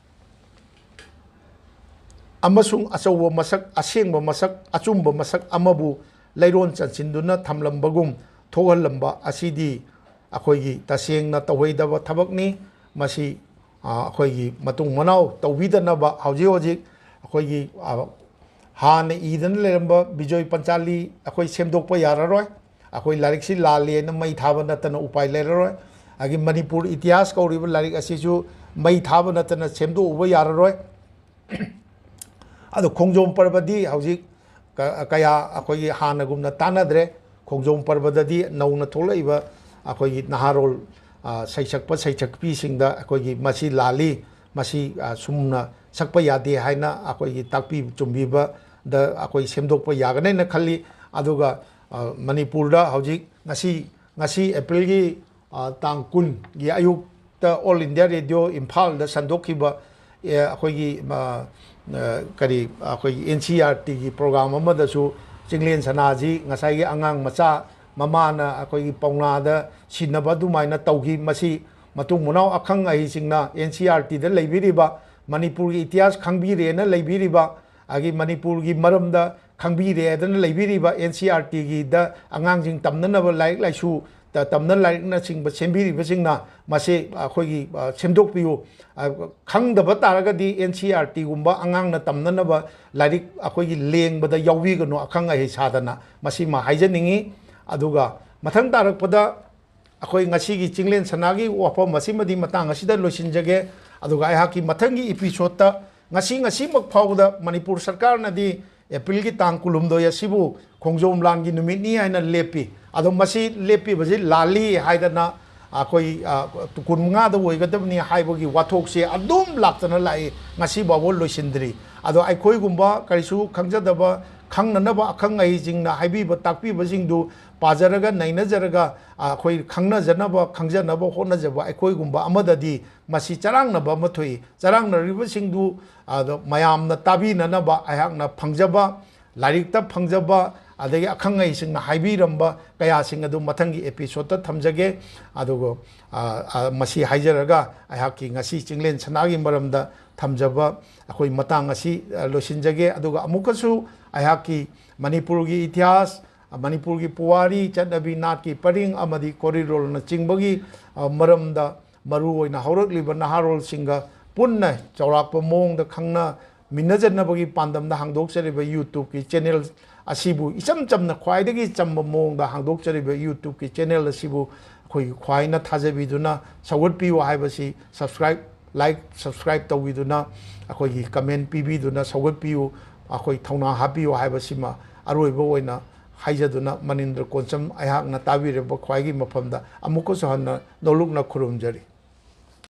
ꯑꯃꯁꯨꯡ ꯑꯆꯧꯕ ꯃꯁꯛ, ꯑꯁꯦꯡꯕ ꯃꯁꯛ, ꯑꯆꯨꯝꯕ ꯃꯁꯛ ꯑꯃꯕꯨ ꯂꯩꯔꯣꯟ ꯆꯟꯁꯤꯟꯗꯨꯅ ꯊꯝꯂꯝꯕꯒꯨꯝ ꯊꯣꯛꯍꯜꯂꯝꯕ ꯑꯁꯤꯗꯤ ꯑꯩꯈꯣꯏꯒꯤ ꯇꯁꯦꯡꯅ ꯇꯧꯍꯩꯗꯕ ꯊꯕꯛꯅꯤ꯫ ꯃꯁꯤ, ꯑ, ꯑꯩꯈꯣꯏꯒꯤ ꯃꯇꯨꯡ ꯃꯅꯥꯎ ꯇꯧꯕꯤꯗꯅꯕ ꯍꯧꯖꯤꯛ ꯍꯧꯖꯤꯛ ꯑꯩꯈꯣꯏꯒꯤ, ꯑ, ꯍꯥꯟꯅ ꯏꯗꯅ ꯂꯩꯔꯝꯕ ꯕꯤꯖꯣꯏ ꯄꯟꯆꯥꯂꯤ ꯑꯩꯈꯣꯏ ꯁꯦꯝꯗꯣꯛꯄ ꯌꯥꯔꯔꯣꯏ꯫ ꯑꯩꯈꯣꯏ ꯂꯥꯏꯔꯤꯛꯁꯤ ꯂꯥꯜꯂꯦꯅ ꯃꯩ ꯊꯥꯕ ꯅꯠꯇꯅ ꯎꯄꯥꯏ ꯂꯩꯔꯔꯣꯏ꯫ ꯑꯗꯒꯤ ꯃꯅꯤꯄꯨꯔ ꯏꯇꯤꯍꯥꯁ ꯀꯧꯔꯤꯕ ꯂꯥꯏꯔꯤꯛ ꯑꯁꯤꯁꯨ ꯃꯩ ꯊꯥꯕ ꯅꯠꯇꯅ ꯁꯦꯝꯗꯣꯛꯎꯕ ꯌꯥꯔꯔꯣꯏ꯫ ꯑꯗꯣ ꯈꯣꯡꯖꯣꯝ ꯄꯔꯕꯗꯤ ꯍꯧꯖꯤꯛ ꯀ-, ꯀꯌꯥ ꯑꯩꯈꯣꯏꯒꯤ ꯍꯥꯟꯅꯒꯨꯝꯅ ꯇꯥꯟꯅꯗ꯭ꯔꯦ꯫ ꯈꯣꯡꯖꯣꯝ ꯄꯔꯕꯗꯗꯤ ꯅꯧꯅ ꯊꯣꯛꯂꯛꯏꯕ ꯑꯩꯈꯣꯏꯒꯤ ꯅꯍꯥꯔꯣꯜ, ꯑ, ꯁꯩꯁꯛꯄ ꯁꯩꯁꯛꯄꯤꯁꯤꯡꯗ ꯑꯩꯈꯣꯏꯒꯤ ꯃꯁꯤ ꯂꯥꯜꯂꯤ, ꯃꯁꯤ, ꯑ, ꯁꯨꯝꯅ ꯁꯛꯄ ꯌꯥꯗꯦ ꯍꯥꯏꯅ ꯑꯩꯈꯣꯏꯒꯤ ꯇꯥꯛꯄꯤ ꯆꯨꯝꯕꯤꯕꯗ ꯑꯩꯈꯣꯏ ꯁꯦꯝꯗꯣꯛꯄ ꯌꯥꯒꯅꯦꯅ ꯈꯜꯂꯤ꯫ ꯑꯗꯨꯒ, ꯑ, ꯃꯅꯤꯄꯨꯔꯗ ꯍꯧꯖꯤꯛ ꯉꯁꯤ, ꯉꯁꯤ ꯑꯦꯄ꯭ꯔꯤꯜꯒꯤ, ꯑ, ꯇꯥꯡ ꯀꯨꯟꯒꯤ ꯑꯌꯨꯛꯇ All India Radio ꯏꯝꯐꯥꯜꯗ ꯁꯟꯗꯣꯛꯈꯤꯕ, ꯑꯦ, ꯑꯩꯈꯣꯏꯒꯤ, ꯑ, ꯑ, ꯀꯔꯤ, ꯑꯩꯈꯣꯏꯒꯤ NCERTꯒꯤ program ꯑꯃꯗꯁꯨ ꯆꯤꯡꯂꯦꯟ ꯁꯅꯥꯁꯤ ꯉꯁꯥꯏꯒꯤ ꯑꯉꯥꯡ ꯃꯆꯥ ꯃꯃꯥꯅ ꯑꯩꯈꯣꯏꯒꯤ ꯄꯥꯎꯅꯥꯗ ꯁꯤꯟꯅꯕ ꯑꯗꯨꯃꯥꯏꯅ ꯇꯧꯈꯤ꯫ ꯃꯁꯤ ꯃꯇꯨꯡ ꯃꯅꯥꯎ ꯑꯈꯪ ꯑꯍꯩꯁꯤꯡꯅ ꯑꯦꯟ ꯁꯤ ꯑꯥꯔ ꯇꯤꯗ ꯂꯩꯕꯤꯔꯤꯕ, ꯃꯅꯤꯄꯨꯔꯒꯤ ꯏꯇꯤꯍꯥꯁ ꯈꯪꯕꯤꯔꯦꯅ ꯂꯩꯕꯤꯔꯤꯕ, ꯑꯗꯒꯤ ꯃꯅꯤꯄꯨꯔꯒꯤ ꯃꯔꯝꯗ ꯈꯪꯕꯤꯔꯦ ꯍꯥꯏꯗꯅ ꯂꯩꯕꯤꯔꯤꯕ ꯑꯦꯟ ꯁꯤ ꯑꯥꯔ ꯇꯤꯒꯤꯗ ꯑꯉꯥꯡꯁꯤꯡ ꯇꯝꯅꯅꯕ ꯂꯥꯏꯔꯤꯛ ꯂꯥꯏꯁꯨ ꯇ-, ꯇꯝꯅ ꯂꯥꯏꯔꯤꯛꯅꯆꯤꯡꯕ ꯁꯦꯝꯕꯤꯔꯤꯕꯁꯤꯡꯅ ꯃꯁꯤ ꯑꯩꯈꯣꯏꯒꯤ, ꯑ, ꯁꯦꯝꯗꯣꯛꯄꯤꯌꯨ꯫ ꯑ, ꯈꯪꯗꯕ ꯇꯥꯔꯒꯗꯤ ꯑꯦꯟ ꯁꯤ ꯑꯥꯔ ꯇꯤꯒꯨꯝꯕ ꯑꯉꯥꯡꯅ ꯇꯝꯅꯅꯕ ꯂꯥꯏꯔꯤꯛ ꯑꯩꯈꯣꯏꯒꯤ ꯂꯦꯡꯕꯗ ꯌꯥꯎꯕꯤꯒꯅꯨ, ꯑꯈꯪ ꯑꯍꯩ ꯁꯥꯗꯅ, ꯃꯁꯤꯃ ꯍꯥꯏꯖꯅꯤꯡꯉꯤ꯫ ꯑꯗꯨꯒ ꯃꯊꯪ ꯇꯥꯔꯛꯄꯗ ꯑꯩꯈꯣꯏ ꯉꯁꯤꯒꯤ ꯆꯤꯡꯂꯦꯟ ꯁꯅꯥꯒꯤ ꯋꯥꯐꯝ ꯑꯁꯤꯃꯗꯤ ꯃꯇꯥꯡ ꯑꯁꯤꯗ ꯂꯣꯏꯁꯤꯟꯖꯒꯦ꯫ ꯑꯗꯨꯒ ꯑꯩꯍꯥꯛꯀꯤ ꯃꯊꯪꯒꯤ ꯏꯄꯤꯁꯣꯠꯇ ꯉꯁꯤ, ꯉꯁꯤꯃꯛ ꯐꯥꯎꯕꯗ ꯃꯅꯤꯄꯨꯔ ꯁꯔꯀꯥꯔꯅꯗꯤ ꯑꯦꯄ꯭ꯔꯤꯜꯒꯤ ꯇꯥꯡ ꯀꯨꯟꯍꯨꯝꯗꯣꯏ ꯑꯁꯤꯕꯨ ꯈꯣꯡꯖꯣꯝ ꯂꯥꯟꯒꯤ ꯅꯨꯃꯤꯠꯅꯤ ꯍꯥꯏꯅ ꯂꯦꯞꯄꯤ꯫ ꯑꯗꯣ ꯃꯁꯤ ꯂꯦꯞꯄꯤꯕꯁꯤ ꯂꯥꯜꯂꯤ ꯍꯥꯏꯗꯅ ꯑꯩꯈꯣꯏ, ꯑ, ꯀꯨꯟꯃꯉꯥꯗ ꯑꯣꯏꯒꯗꯕꯅꯤ ꯍꯥꯏꯕꯒꯤ ꯋꯥꯊꯣꯛꯁꯦ ꯑꯗꯨꯝ ꯂꯥꯛꯇꯅ ꯂꯥꯛꯏ, ꯉꯁꯤ ꯐꯥꯎꯕ ꯂꯣꯏꯁꯤꯟꯗ꯭ꯔꯤ꯫ ꯑꯗꯣ ꯑꯩꯈꯣꯏꯒꯨꯝꯕ ꯀꯔꯤꯁꯨ ꯈꯪꯖꯗꯕ, ꯈꯪꯅꯅꯕ ꯑꯈꯪ ꯑꯍꯩꯁꯤꯡꯅ ꯍꯥꯏꯕꯤꯕ ꯇꯥꯛꯄꯤꯕꯁꯤꯡꯗꯨ ꯄꯥꯖꯔꯒ, ꯅꯩꯅꯖꯔꯒ, ꯑ, ꯑꯩꯈꯣꯏ ꯈꯪꯅꯖꯅꯕ, ꯈꯪꯖꯅꯕ ꯍꯣꯠꯅꯖꯕ ꯑꯩꯈꯣꯏꯒꯨꯝꯕ ꯑꯃꯗꯗꯤ ꯃꯁꯤ ꯆꯔꯥꯡꯅꯕ ꯑꯃ ꯊꯣꯛꯏ꯫ ꯆꯔꯥꯡꯅꯔꯤꯕꯁꯤꯡꯗꯨ ꯑꯗꯣ ꯃꯌꯥꯝꯅ ꯇꯥꯕꯤꯅꯅꯕ ꯑꯩꯍꯥꯛꯅ ꯐꯪꯖꯕ, ꯂꯥꯏꯔꯤꯛꯇ ꯐꯪꯖꯕ, ꯑꯗꯒꯤ ꯑꯈꯪ ꯑꯍꯩꯁꯤꯡꯅ ꯍꯥꯏꯕꯤꯔꯝꯕ ꯀꯌꯥꯁꯤꯡ ꯑꯗꯨ ꯃꯊꯪꯒꯤ ꯑꯦꯄꯤꯁꯣꯠꯇ ꯊꯝꯖꯒꯦ꯫ ꯑꯗꯨꯒ, ꯑ, ꯑ, ꯃꯁꯤ ꯍꯥꯏꯖꯔꯒ ꯑꯩꯍꯥꯛꯀꯤ ꯉꯁꯤ ꯆꯤꯡꯂꯦꯟ ꯁꯅꯥꯒꯤ ꯃꯔꯝꯗ ꯊꯝꯖꯕ ꯑꯩꯈꯣꯏ ꯃꯇꯥꯡ ꯑꯁꯤ, ꯑ, ꯂꯣꯏꯁꯤꯟꯖꯒꯦ꯫ ꯑꯗꯨꯒ ꯑꯃꯨꯛꯀꯁꯨ ꯑꯩꯍꯥꯛꯀꯤ ꯃꯅꯤꯄꯨꯔꯒꯤ ꯏꯇꯤꯍꯥꯁ, ꯃꯅꯤꯄꯨꯔꯒꯤ ꯄꯨꯋꯥꯔꯤ, ꯆꯠꯅꯕꯤ, ꯅꯥꯠꯀꯤ ꯄꯔꯤꯡ ꯑꯃꯗꯤ ꯀꯣꯔꯤꯔꯣꯜꯅꯆꯤꯡꯕꯒꯤ, ꯑ, ꯃꯔꯝꯗ ꯃꯔꯨꯑꯣꯏꯅ ꯍꯧꯔꯛꯂꯤꯕ ꯅꯍꯥꯔꯣꯜꯁꯤꯡꯒ ꯄꯨꯟꯅ ꯆꯥꯎꯔꯥꯛꯄ ꯃꯑꯣꯡꯗ ꯈꯪꯅꯃꯤꯟꯅꯖꯅꯕꯒꯤ ꯄꯥꯟꯗꯝꯗ ꯍꯥꯡꯗꯣꯛꯆꯔꯤꯕ YouTubeꯀꯤ channel ꯑꯁꯤꯕꯨ, ꯏꯆꯝ ꯆꯝꯅ, ꯈ꯭ꯋꯥꯏꯗꯒꯤ ꯆꯝꯕ ꯃꯑꯣꯡꯗ ꯍꯥꯡꯗꯣꯛꯆꯔꯤꯕ YouTubeꯀꯤ channel ꯑꯁꯤꯕꯨ ꯑꯩꯈꯣꯏꯒꯤ ꯈ꯭ꯋꯥꯏꯅ ꯊꯥꯖꯕꯤꯗꯨꯅ ꯁꯧꯒꯠꯄꯤꯌꯨ ꯍꯥꯏꯕꯁꯤ, subscribe, like, subscribe ꯇꯧꯕꯤꯗꯨꯅ, ꯑꯩꯈꯣꯏꯒꯤ comment ꯄꯤꯕꯤꯗꯨꯅ ꯁꯧꯒꯠꯄꯤꯌꯨ, ꯑꯩꯈꯣꯏ ꯊꯧꯅꯥ ꯍꯥꯞꯄꯤꯌꯨ ꯍꯥꯏꯕꯁꯤꯃ ꯑꯔꯣꯏꯕ ꯑꯣꯏꯅ ꯍꯥꯏꯖꯗꯨꯅ, ꯃꯅꯤꯟꯗ꯭ꯔ ꯀꯣꯟꯆꯝ ꯑꯩꯍꯥꯛꯅ ꯇꯥꯕꯤꯔꯤꯕ ꯈ꯭ꯋꯥꯏꯒꯤ ꯃꯐꯝꯗ ꯑꯃꯨꯛꯀꯁꯨ ꯍꯟꯅ ꯅꯣꯂꯨꯛꯅ ꯈꯨꯔꯨꯝꯖꯔꯤ꯫